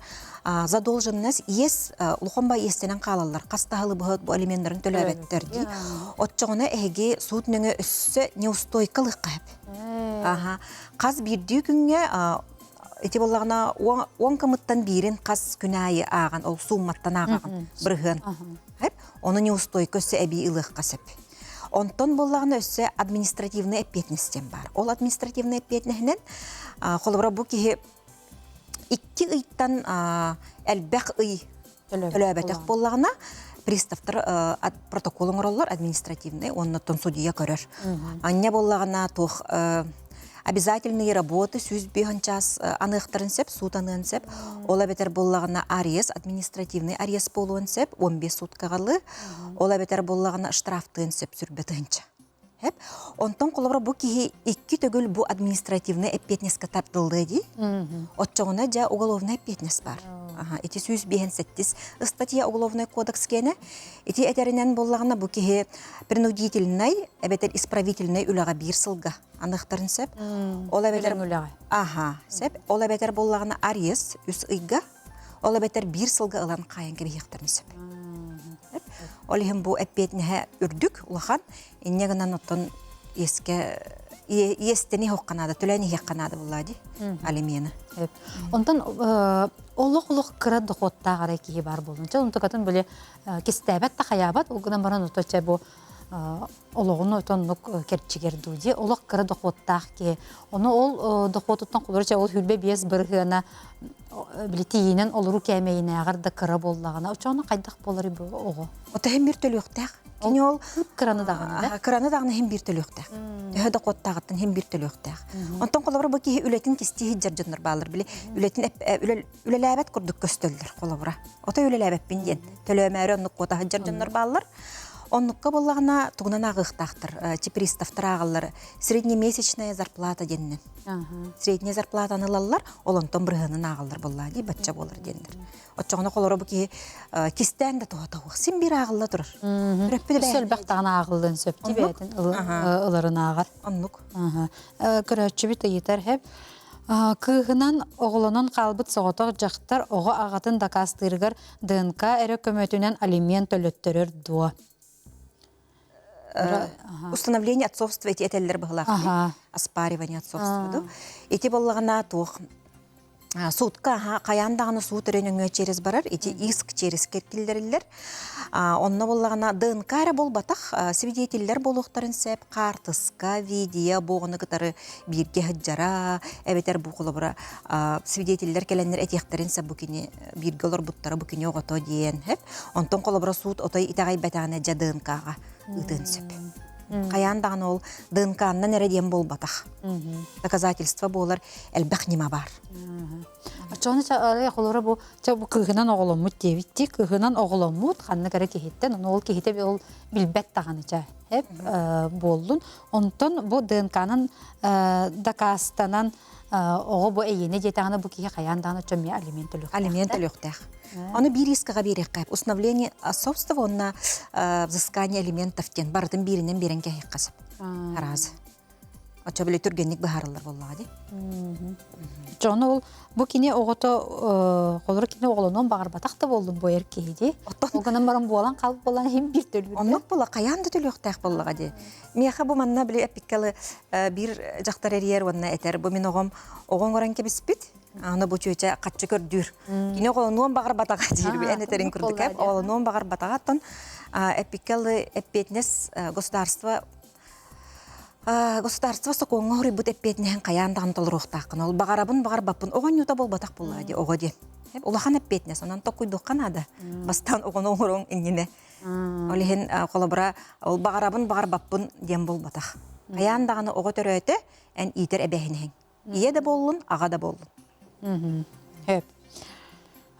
E: задолженность иэс улахан бай иэстэнэн хаалаллар хас таһылы быһыт бу алименнарын төлөөбөттөр дии оччоҕуна эһиги суут нөҥө өссө неустойка ылыахха сөп аха хас биирдии күҥҥэ ити буоллаҕына уон кымыттан биирин хас күн аайы ааҕан ол суумматтан ааҕаҕын бырыһыан ону неустойка өссө эбии ылыахха сөп онтон буоллаҕына өссө административный эппиэтинэс диэн баар ол административный эппиэтинэһинэн холобура бу киһи икки ыйтан элбэх ый төлөөбөтөх буоллаҕына приставтар протокол оҥороллор административный уоннаттан судьуйа көрөр анньа буоллаҕына туох обязательные работы 105 час аныахтарын сөп суут аныан сөп ол эбэтэр буоллаҕына арест административный арест буолуон сөп 15 суткаҕалы ол эбэтэр буоллаҕына штрафтыан сөп сүрбэ тыһынча Хэп. Онтон холобура бу киһи икки төгүл бу административный эппиэтинэскэ тардыллыа дии. Оччоҕуна дьэ уголовнай эппиэтинэс бар. Аха, ити 158 ыстатыйа уголовнай кодекс киэнэ. Ити этэринэн буоллаҕына бу киһи принудительнай эбэтэр исправительнай үлэҕэ биир сылга аныахтарын сөп. Ол эбэтэр
A: үлэҕэ.
E: Аха, сөп. Ол эбэтэр буоллаҕына арест үс ыйга, ол эбэтэр биир сылга ылан хаайан кэбиһиэхтэрин сөп. Ол иһин бу эппиэтинэһэ үрдүк, улахан. Инньэ гынан оттон. Иэскэ иэстэни иһиэххэ наада, төлөөн иһиэххэ наада буоллаа дии алимены.
A: Онтон олох-олох кыра дохуоттаах эрэ киһи баар буолун. Чэ, онтукатын били кистээбэт да хайаабат, ол гынан баран ото чэ бу олоҕун отоннук кэрчигэр дуу дии олох кыра дохуоттаах киһи. Ону ол дохуотуттан холобура чэ ол 25 бырыһыана били тиийинэн олоруу кээмэйинээҕэр да кыра буоллаҕына, оччоҕуна хайдах буолар бу оҕо?
E: Ото иһин биир төлүөхтээх. Кини ол
A: кыраны даҕаны да?
E: Кыраны даҕаны иһин биир төлүөхтээх. Төһө дохуоттааҕыттан иһин биир төлүөхтээх. Онтон холобура бу киһи үлэтин кистии сылдьар дьоннор бааллар. Били үлэтин үлэлээбэт курдук көстөллөр холобура. Ото үлэлээбэппин диэн төлөөмөөрү оннук куота сылдьар дьоннор бааллар. Оннукка буоллаҕына тугунан ааҕыахтаахтар, приставтар ааҕаллар среднемесячная зарплата диэнинэн. Средняя зарплатаны ылаллар, ол онтон бырыһыанын ааҕаллар буоллаа дии, бачча буолар диэннэр. Оччоҕуна холоро бу киһи кистээн да туһата суох, син биир ааҕылла турар.
A: Төрөппүт Өссө элбэх даҕаны ааҕыллыан сөп дии бэйэтин ыларын ааҕар.
E: Оннук.
A: Көрөөччүбүт ыйытар хэп. Кыыһынан оҕолонон хаалбыт соҕотох дьахтар оҕо аҕатын дакаастыырыгар ДНК эрэ көмөтүнэн алимент төлөттөрөр дуо?
E: Установление отцовства ити этэллэр быһылаах. Оспаривание отцовства ду. Ити боллаҕына туох суутка хайаан даҕаны суут эрэ нөҥүө через барар, ити иск через киллэриллэр. Онно буоллаҕына ДНК эрэ буолбатах, свидетеллэр буолуохтарын сөп, хаартыска, видео буоҕуну кытары бииргэ сылдьара, эбэтэр бу холобура свидетеллэр кэлэннэр этиэхтэрин сөп бу кини бииргэ олорбуттара, бу кини оҕото диэн сөп. Онтон холобура суут отой итэҕэйбэтэҕинэ дьэ ДНК-ҕа ыытыан сөп. Хайаан даҕаны ол ДНК-нан эрэ диэн буолбатах. Доказательство буолар элбэх ньыма бар.
A: Оччоҕуна холобура бу бу кыыһынан оҕоломмут диэбиттии, кыыһынан оҕоломмут ханнык эрэ киһиттэн, ону ол киһитэ ол билбэт даҕаны чэ эп буоллун. Онтон бу ДНК-нан дакаастанан оҕо бу эйиэнэ диэтэҕинэ бу киһи хайаан даҕаны оччо эмиэ алимент төлүөхтээх.
E: Алимент төлүөхтээх. Ону биир искаҕа биэриэххэ установление отцовства уонна взыскание алиментов диэн барытын бииринэн биэрэн кэһиэххэ сөп. Араас. Оччо били түргэнник быһаарыллар буоллаҕа дии.
A: Дьону ол бу кини оҕото холоро кини оҕолонуон баҕарбатах да буоллун бу эр киһи дии. Ол гынан баран буолан хаалбыт буолан иһин биир төлүүр.
E: Оннук буола хайаан да төлүөхтээх буоллаҕа дии. Миэхэ бу манна били эппиккэ биир дьахтар эрийэр уонна этэр бу мин оҕом оҕо оҥорон кэбиспит. Аны бу чүөчэ хаччы көрдүүр. Кини оҕолонуон баҕарбатаҕа диир эн этэриҥ курдук оҕолонуон баҕарбатаҕа оттон эппиккэ эппиэтинэс государство Государство сокуоҥҥа хоруйбут эппиэтинэһин хайаан даҕаны толоруохтааххын. Ол баҕарабын баҕарбаппын оҕонньута буолбатах буоллаҕа дии, оҕо диэн. Улахан эппиэтинэс, онон токкуйдуохха наада. Бастаан оҕону оҥоруоҥ иннинэ. Ол иһин холобура, ол баҕарабын баҕарбаппын диэн буолбатах. Хайаан даҕаны оҕо төрөөтө, эн иитэр эбээһинэһиҥ. Ийэ да буоллун, аҕа да буоллун.
A: Сөп.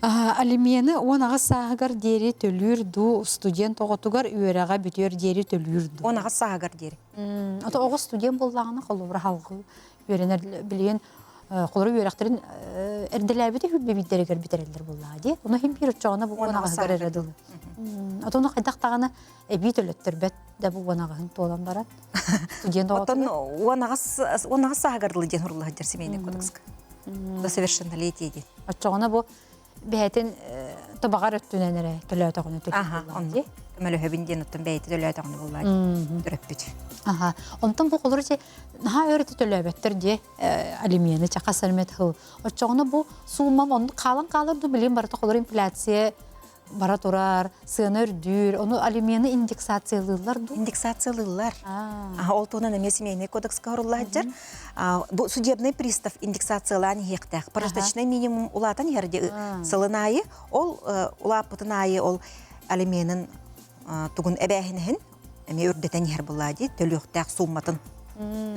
A: Алимены 18 сааһыгар диэри төлүүр дуу, студент оҕотугар үөрэҕэ бүтүөр диэри төлүүр дуу?
E: 18 сааһыгар диэри.
A: Ото оҕо студент буоллаҕына холобура халгыы үөрэнэр билигин холобура үөрэхтэрин эрдэлээбити хүрбэбиттэригэр бүтэрэллэр буоллаҕа дии. Ону иһин биир оччоҕуна бу 18-гар эрэ дылы. Ото ону хайдах даҕаны эбии төлөттөрбөт да бу 18-ын туолан баран. Студент
E: Оттон 18 сааһыгар дылы диэн хурула сылдьар семейный кодекска. До совершеннолетия диэн.
A: Оччоҕуна бу бэйэтин табаҕар өттүнэн эрэ төлөөтөҕүнэ
E: төлөбүр Көмөлөһөбүн диэн оттон бэйэтэ төлөөтөҕүнэ буоллаа төрөппүт.
A: Аха. Онтон бу холору че наһаа өрөтө төлөөбөттөр дии алимены чаха сэрмет хыл. Оччоҕуна бу суумам онну хаалан хаалар ду билин барыта холор инфляция бара турар, сыана үрдүүр, ону алимены индексациялыыллар дуу?
E: Индексациялыыллар. Ол туһунан эмиэ семейный кодекска хоруллаһыджар. Бу судебный пристав индексациялаан иһиэхтээх. Прожиточный минимум улаатан иһэр дии сылын аайы. Ол улааппытын аайы ол алименын тугун эбээһинэһин эмиэ үрдэтэн иһэр буоллаа дии, төлүөхтээх суумматын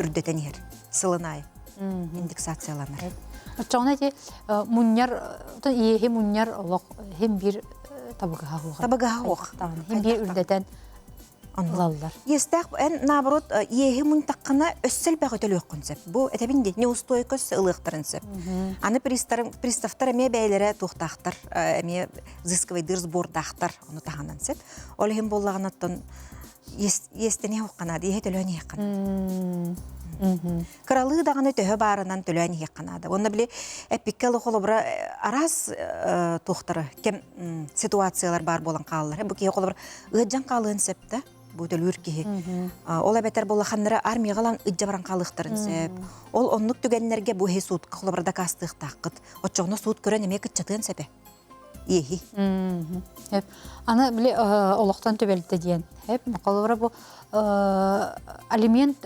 E: үрдэтэн иһэр сылын аайы индексацияланар.
A: Оччоҕуна ити мунньар иэһи мунньар олох хим биир табыгаһа суох.
E: Табыгаһа суох.
A: Хим биир үрдэтэн ылаллар.
E: Иэстээх эн наоборот иэһи мунтаххына өссө элбэҕи төлүөххүн сөп. Бу этэбин дии неустойка өссө ылыахтарын сөп. Аны приставтар эмиэ бэйэлэрэ туохтаахтар, эмиэ взыскивайдыыр сбордаахтар ону таһынан сөп. Ол иһин буоллаҕына оттон иэстэниэ хуохха наада, иэһи төлөөн иһиэххэ наада. Кыралыы даҕаны төһө баарынан төлөөн иһиэххэ наада. Уонна били эппиккэ ылы холобура араас туохтары кэм ситуациялар баар буолан хааллар. Бу киһи холобура ыадьан хаалыан сөп да. Бу төлүүр киһи. Ол эбэтэр булаханнара армияга лан ыдьа баран хаалыахтарын сөп. Ол оннук түгэннэргэ бу иһи суутка холобура дакаастыахтааххыт. Оччоҕуна суут көрөн эмиэ кыччатыан сөпө. Иэһи.
A: Эп. Аны били олохтон түбэлтэ диэн. Эп холобура бу алимент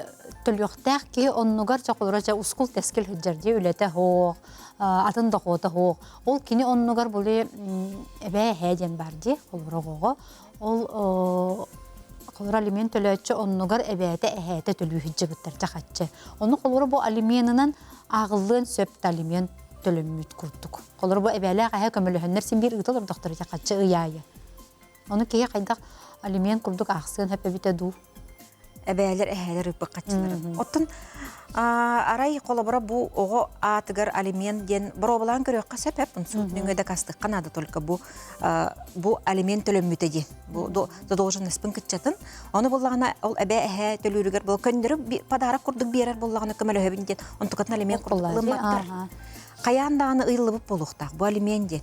A: төлүөхтээх киһи оннугар чоколура ча ускул тэскил сылдьар дии үлэтэ хоох, атын дохуота хоох. Ол кини оннугар були эбээ эһээ диэн бар дии холобура оҕоҕо. Ол холобура алимент төлөөччү оннугар эбээтэ эһээтэ төлүү сылдьыбыттар чахаччы. Ону холобура бу алименынан ааҕыллыан сөп да алимент төлөммүт курдук. Холобура бу эбээлээх эһээ көмөлөһөннөр син биир ыыта олордохторо чахаччы ый аайы. Ону киһи хайдах алимент курдук аахсыан сөп эбитэ дуу?
E: Эбээлэр, эһээлэр ыыппыт Оттон арай холобура бу оҕо аатыгар алимент диэн боруобалаан көрүөххэ сөп эп суут нөҥүө дакаастыахха наада только бу бу алимент төлөммүтэ диэн бу задолженностьпын кыччатын ону буллаҕына ол эбээ эһээ төлүүрүгэр бу көннөрү подарок курдук биэрэр буоллаҕына көмөлөһөбүн диэн онтукатын алимент курдук ылымматтар хайаан даҕаны ыйыллыбыт буолуохтаах бу алимент диэн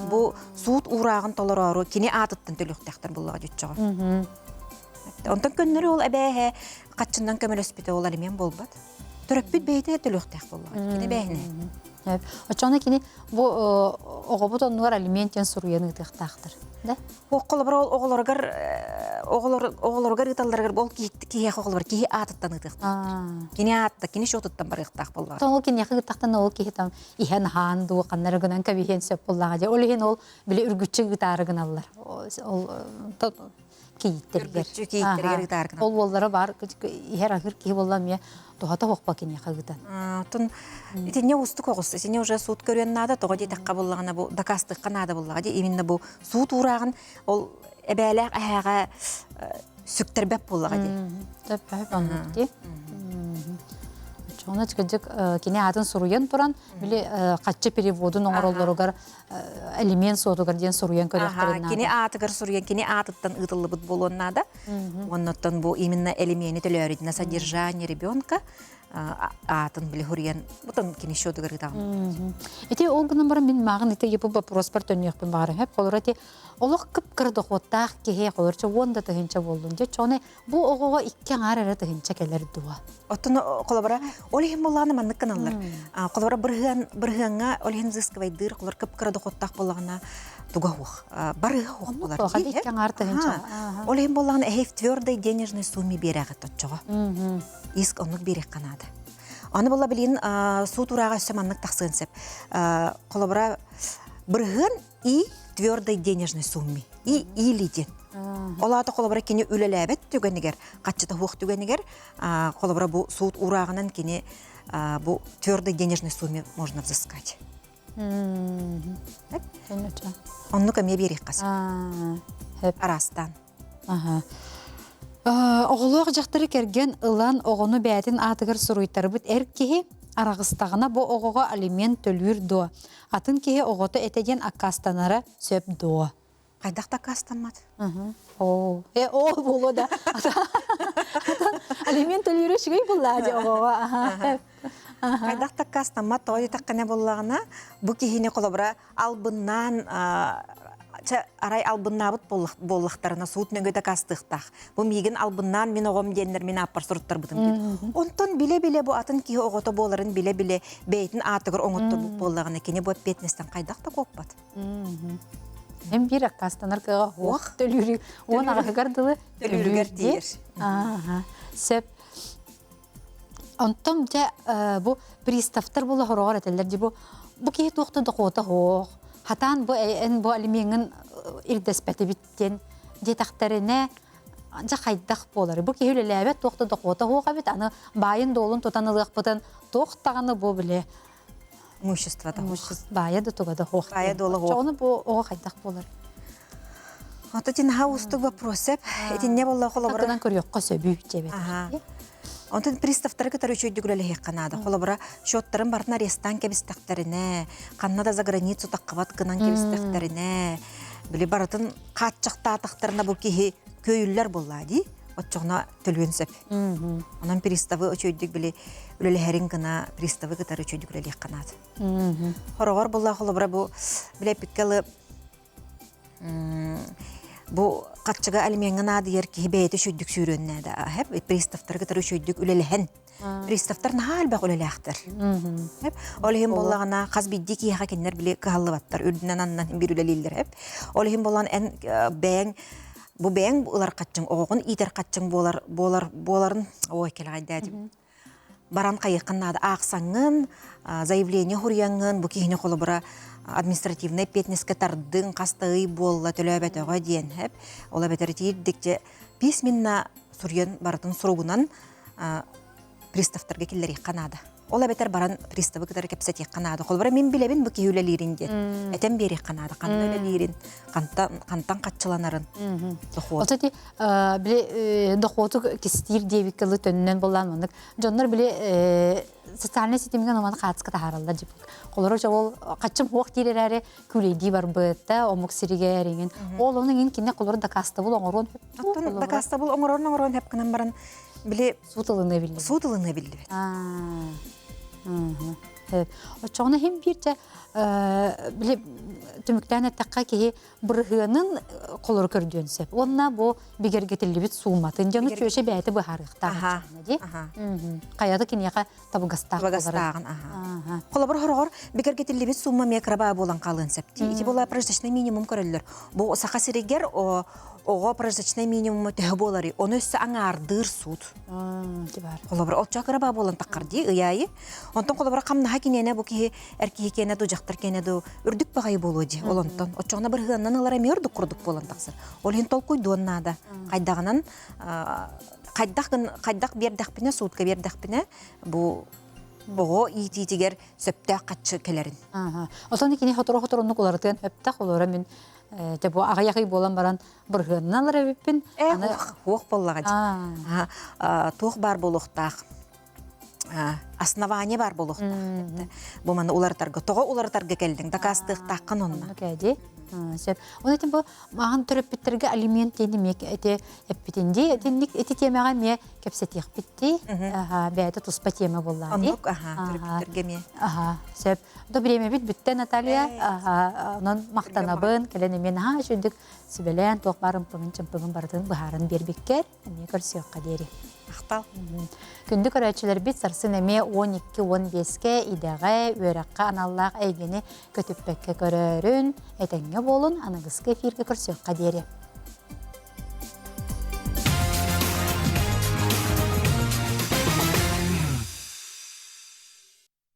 E: бу суут уурааҕын толороору кини аатыттан төлүөхтээхтэр буоллаҕа дьүччэҕэ Онтон көннөрү ол эбээһэ хаччынан көмөлөспүтэ ол алимент буолбат. Төрөппүт бэйэтэ төлүөхтээх буоллаҕа. Кини бэйэһинэ.
A: Оччоҕуна кини бу оҕобут оннугар алимент диэн суруйан ыытыахтаахтар. Да?
E: Холобур ол оҕолоругар оҕолоругар ыыталларыгар ол киһиэхэ оҕолор киһи аатыттан ыытыахтаахтар. Кини аатта, кини счетуттан барыахтаах буоллаҕа.
A: Ол киниэхэ ыыттахтан ол киһи там иһэн аһаан дуу ханнары гынан кэбиһиэн сөп буоллаҕа дии. Ол иһин ол били үргүччү ыытаары гыналлар. Ол кийииттэригэр.
E: Үргүччү кийииттэригэр ыытаар гынан.
A: Ол уоллара баар иһэр аһыыр киһи буолла эмиэ туһата суохпа киниэхэ ыытан.
E: Оттон итиннэ уустук оҕус. Итиннэ уже суут көрүөн наада. Тоҕо диэтэххэ буллаҕына бу дакаастыахха наада буллаҕа дии. Именно бу суут уурааҕын ол эбээлээх эһээҕэ сүктэрбэт буоллаҕа дии.
A: Төп оннук дии. Оччоҕуна кырдьык кини аатын суруйан туран били хаччы переводун оҥороллоругар элемент суотугар диэн суруйан көрүөхтэрин наада.
E: Кини аатыгар суруйан, кини аатыттан ыытыллыбыт буолуон наада. Оннуттан бу именно элемени төлөөрүтүнэ содержание ребенка аатын били хуруйан бутун кини счетугар ыытаҕын.
A: Ити ол гынан баран мин мааҕын ити епу вопроспар төннүөхпүн баҕарам. Хеп холоро ити олох кып-кыра дохуоттаах киһи холорча уон да тыһынча буоллун дьэ чоне Бу оҕоҕо икки аҥаар эрэ тыһыынча кэлэр дуо?
E: Оттон холобура, ол иһин буоллаҕына маннык гыналлар. Холобура, бырыһыан, бырыһыаҥҥа ол иһин взыскивайдыыр, холор кып-кыра дохуоттаах буоллаҕына туга суох. Барыһа суох буолар.
A: Икки аҥаар тыһыынча.
E: Ол иһин буоллаҕына эһи в твердой денежной сумме биэрэҕит оччоҕо. Иск оннук биэриэххэ наада. Аны буолла билигин суут урааҕа өссө маннык тахсыан сөп. Холобура, бырыһыан и твердой денежной сумме и или диэн. Ол аата холобура кини үлэлээбэт түгэнигэр, хаччыта суох түгэнигэр, холобура бу суут уурааҕынан кини бу твердой денежной сумме можно взыскать. Оннук эмиэ биэриэххэ сөп. Араастаан.
A: Оҕолоох дьахтары кэргэн ылан оҕону бэйэтин аатыгар суруйтарбыт эр киһи араҕыстаҕына бу оҕоҕо алимент төлүүр дуо? Атын киһи оҕото этэ диэн аккаастанара сөп дуо?
E: Хайдах да аккаастаммат.
A: Оо, э, оо буолуо да. Алимент төлүүрэ үчүгэй буллаа дии оҕоҕо.
E: Хайдах да аккаастаммат, тоҕо диэтэххинэ буоллаҕына, бу киһини холобура албыннаан чэ арай албыннаабыт буоллахтарына суут нөҥүө дакаастыахтаах. Бу миигин албыннаан мин оҕом диэннэр мин ааппар суруттарбытым диэн. Онтон билэ-билэ бу атын киһи оҕото буоларын билэ-билэ бэйэтин аатыгар оҥотторбут буоллаҕына кини бу эппиэтинэстэн хайдах да куоппат.
A: Эм биир аккаастанар кыаҕа уох төлүүрү уон аҕыһыгар дылы
E: төлүүрүгэр тиийэр.
A: Сөп. Онтон дьэ бу приставтар була хороҕор этэллэр дии бу бу киһи туох да дохуота суох хатаан бу эн бу алимеҥҥын ирдэспэтибит диэн диэтэхтэринэ дьэ хайдах буолар бу киһи үлэлээбэт туох да дохуота суох эбит аны баайын-дуолун тутан ылыахпытын туох даҕаны бу били
E: имуществота
A: баайа да туга да суох
E: баайа дуола суох
A: ону бу оҕо хайдах буолар
E: Ото тинаха уустук вопрос эп. Итинне болла холобура.
A: Такынан көрүөххэ сөбүй дебет.
E: Онтон приставтары кытары үчүгүйдүк үлэлэһиэххэ наада. Холобура, счеттарын барын арестаан кэбистэхтэринэ, ханна да за границу таххабат гынан кэбистэхтэринэ, били барытын хааччахтаатахтарына бу киһи көйүллэр буоллаа дии. Оччоҕуна төлүөн сөп. Онон приставы үчүгүйдүк били үлэлэһэрин гына приставы кытары үчүгүйдүк үлэлиэххэ наада. Хороҕор буолла холобура бу билэппиккэ бу. Хаччыга алимеҥҥа наадыйар киһи бэйэтэ үчүйдүк сүүрүөннээдэ. Хэп приставтары кытары үчүйдүк үлэлэһэн. Приставтар наһаа элбэх үлэлээхтэр. Хэп ол иһин буоллаҕына хас биирдии киһиэхэ кинилэр били кыһаллыбаттар, үрдүнэн аннынан биир үлэлииллэр хэп. Ол иһин буолан эн бэйэҥ бу бэйэҥ ылар хаччыҥ, оҕоҕун иитэр хаччыҥ буолар буолар буоларын ой кэлэҕэйдээтим. Баран хайыаххын наада аахсаҥҥын, заявление хуруйаҥҥын, бу киһини холобура административнай эппиэтинэскэ тардыҥ, хас да ый буолла төлөөбөтөҕө диэн хэп. Ол эбэтэр итиирдик дьэ письменно суруйан барытын суругунан приставтарга киллэриэххэ наада. Ол эбэтэр баран приставы кытары кэпсэтиэххэ наада. Холобура мин билэбин бу киһи үлэлиирин диэн. Этэн биэриэххэ наада ханна үлэлиирин, хантан хантан хаччыланарын. Дохуот.
A: Ото ти били дохуоту кистиир диэбиккэ ылы төннөн боллаан маннык дьоннор били социальнай ситимҥэ номан хаацка таһаараллар дьиппит. Холоро ол хаччым хуох диир эрээри күлэйдии барбыт омук сиригэр иҥин. Ол ону иҥин кине холоро дакаастабыл оҥоруон
E: Оттон дакаастабыл оҥорорун оҥоруон хэп гынан баран били
A: суут ылыныы биллибит.
E: Суут ылыныы биллибит.
A: Оччоҕуна иһин биирдэ били түмүктээн эттэххэ киһи бырыһыанын холору көрдүөн сөп. Уонна бу бигэргэтиллибит сууматын дьону чүөчэ бэйэтэ быһаарыахтаах дии. Хайата киниэхэ табыгастаах
E: табыгастааҕын аха. Холобур хороҕор бигэргэтиллибит сумма эмиэ кыраба буолан хаалыан сөп. Ити була прожиточный минимум көрөллөр. Бу Саха сиригэр оҕо прожиточный минимума төһө буоларый? Ону өссө аҥаардыыр суут. Холобур, оччо кыраба буолан таххар дии ыйаайы. Онтон холобура хамнаһа киниэнэ бу киһи эр киһи киэнэ ду дьахтар киэнэ ду үрдүк баҕайы буолуо дии. Ол онтон оччоҕуна бырыһыаннан ылара эмиэ ордук курдук буолан тахсар. Ол иһин толкуйдуон наада. Хайдаҕынан хайдах хайдах биэрдэхпинэ, суутка биэрдэхпинэ бу оҕо иитиитигэр сөптөөх хаччы кэлэрин.
A: Отон кини хотору-хоторуннук уларытыан өптөх олора мин Те бу аҕыйах ый буолан баран бырыһыанынан ылар эбиппин.
E: Аны туох буоллаҕа дии. Туох баар буолуохтаах. Основание баар буолуохтаах. Бу маны уларытарга. Тоҕо уларытарга кэллиҥ? Дакаастыахтааххын онно.
A: Кээди. Сөп. Оны этим бу маған төрөппүттэргэ алимент диэн эмиэ эти эппитин дии. Итинник ити темаҕа эмиэ кэпсэтиэхпит дии. Бэйэтэ туспа тема буоллаҕа дии.
E: Оннук, төрөппүттэргэ эмиэ.
A: Сөп. То бириэмэбит бүттэ, Наталья. Онон махтанабын, кэлэн эмиэ наһаа үчүгдүк сүбэлээн, туох баар ымпыгын-чымпыгын барытын быһааран биэрбиккэр эмиэ көрсүөххэ диэри.
E: Махтал.
A: Күндү көрөөччүлэрбит сарсын эмиэ 12-15-кэ идэҕэ, үөрэххэ аналлаах эйгэни көтүппэккэ көрөөрүн, этэҥҥэ буолун, аныгыскы эфиргэ көрсүөххэ диэри.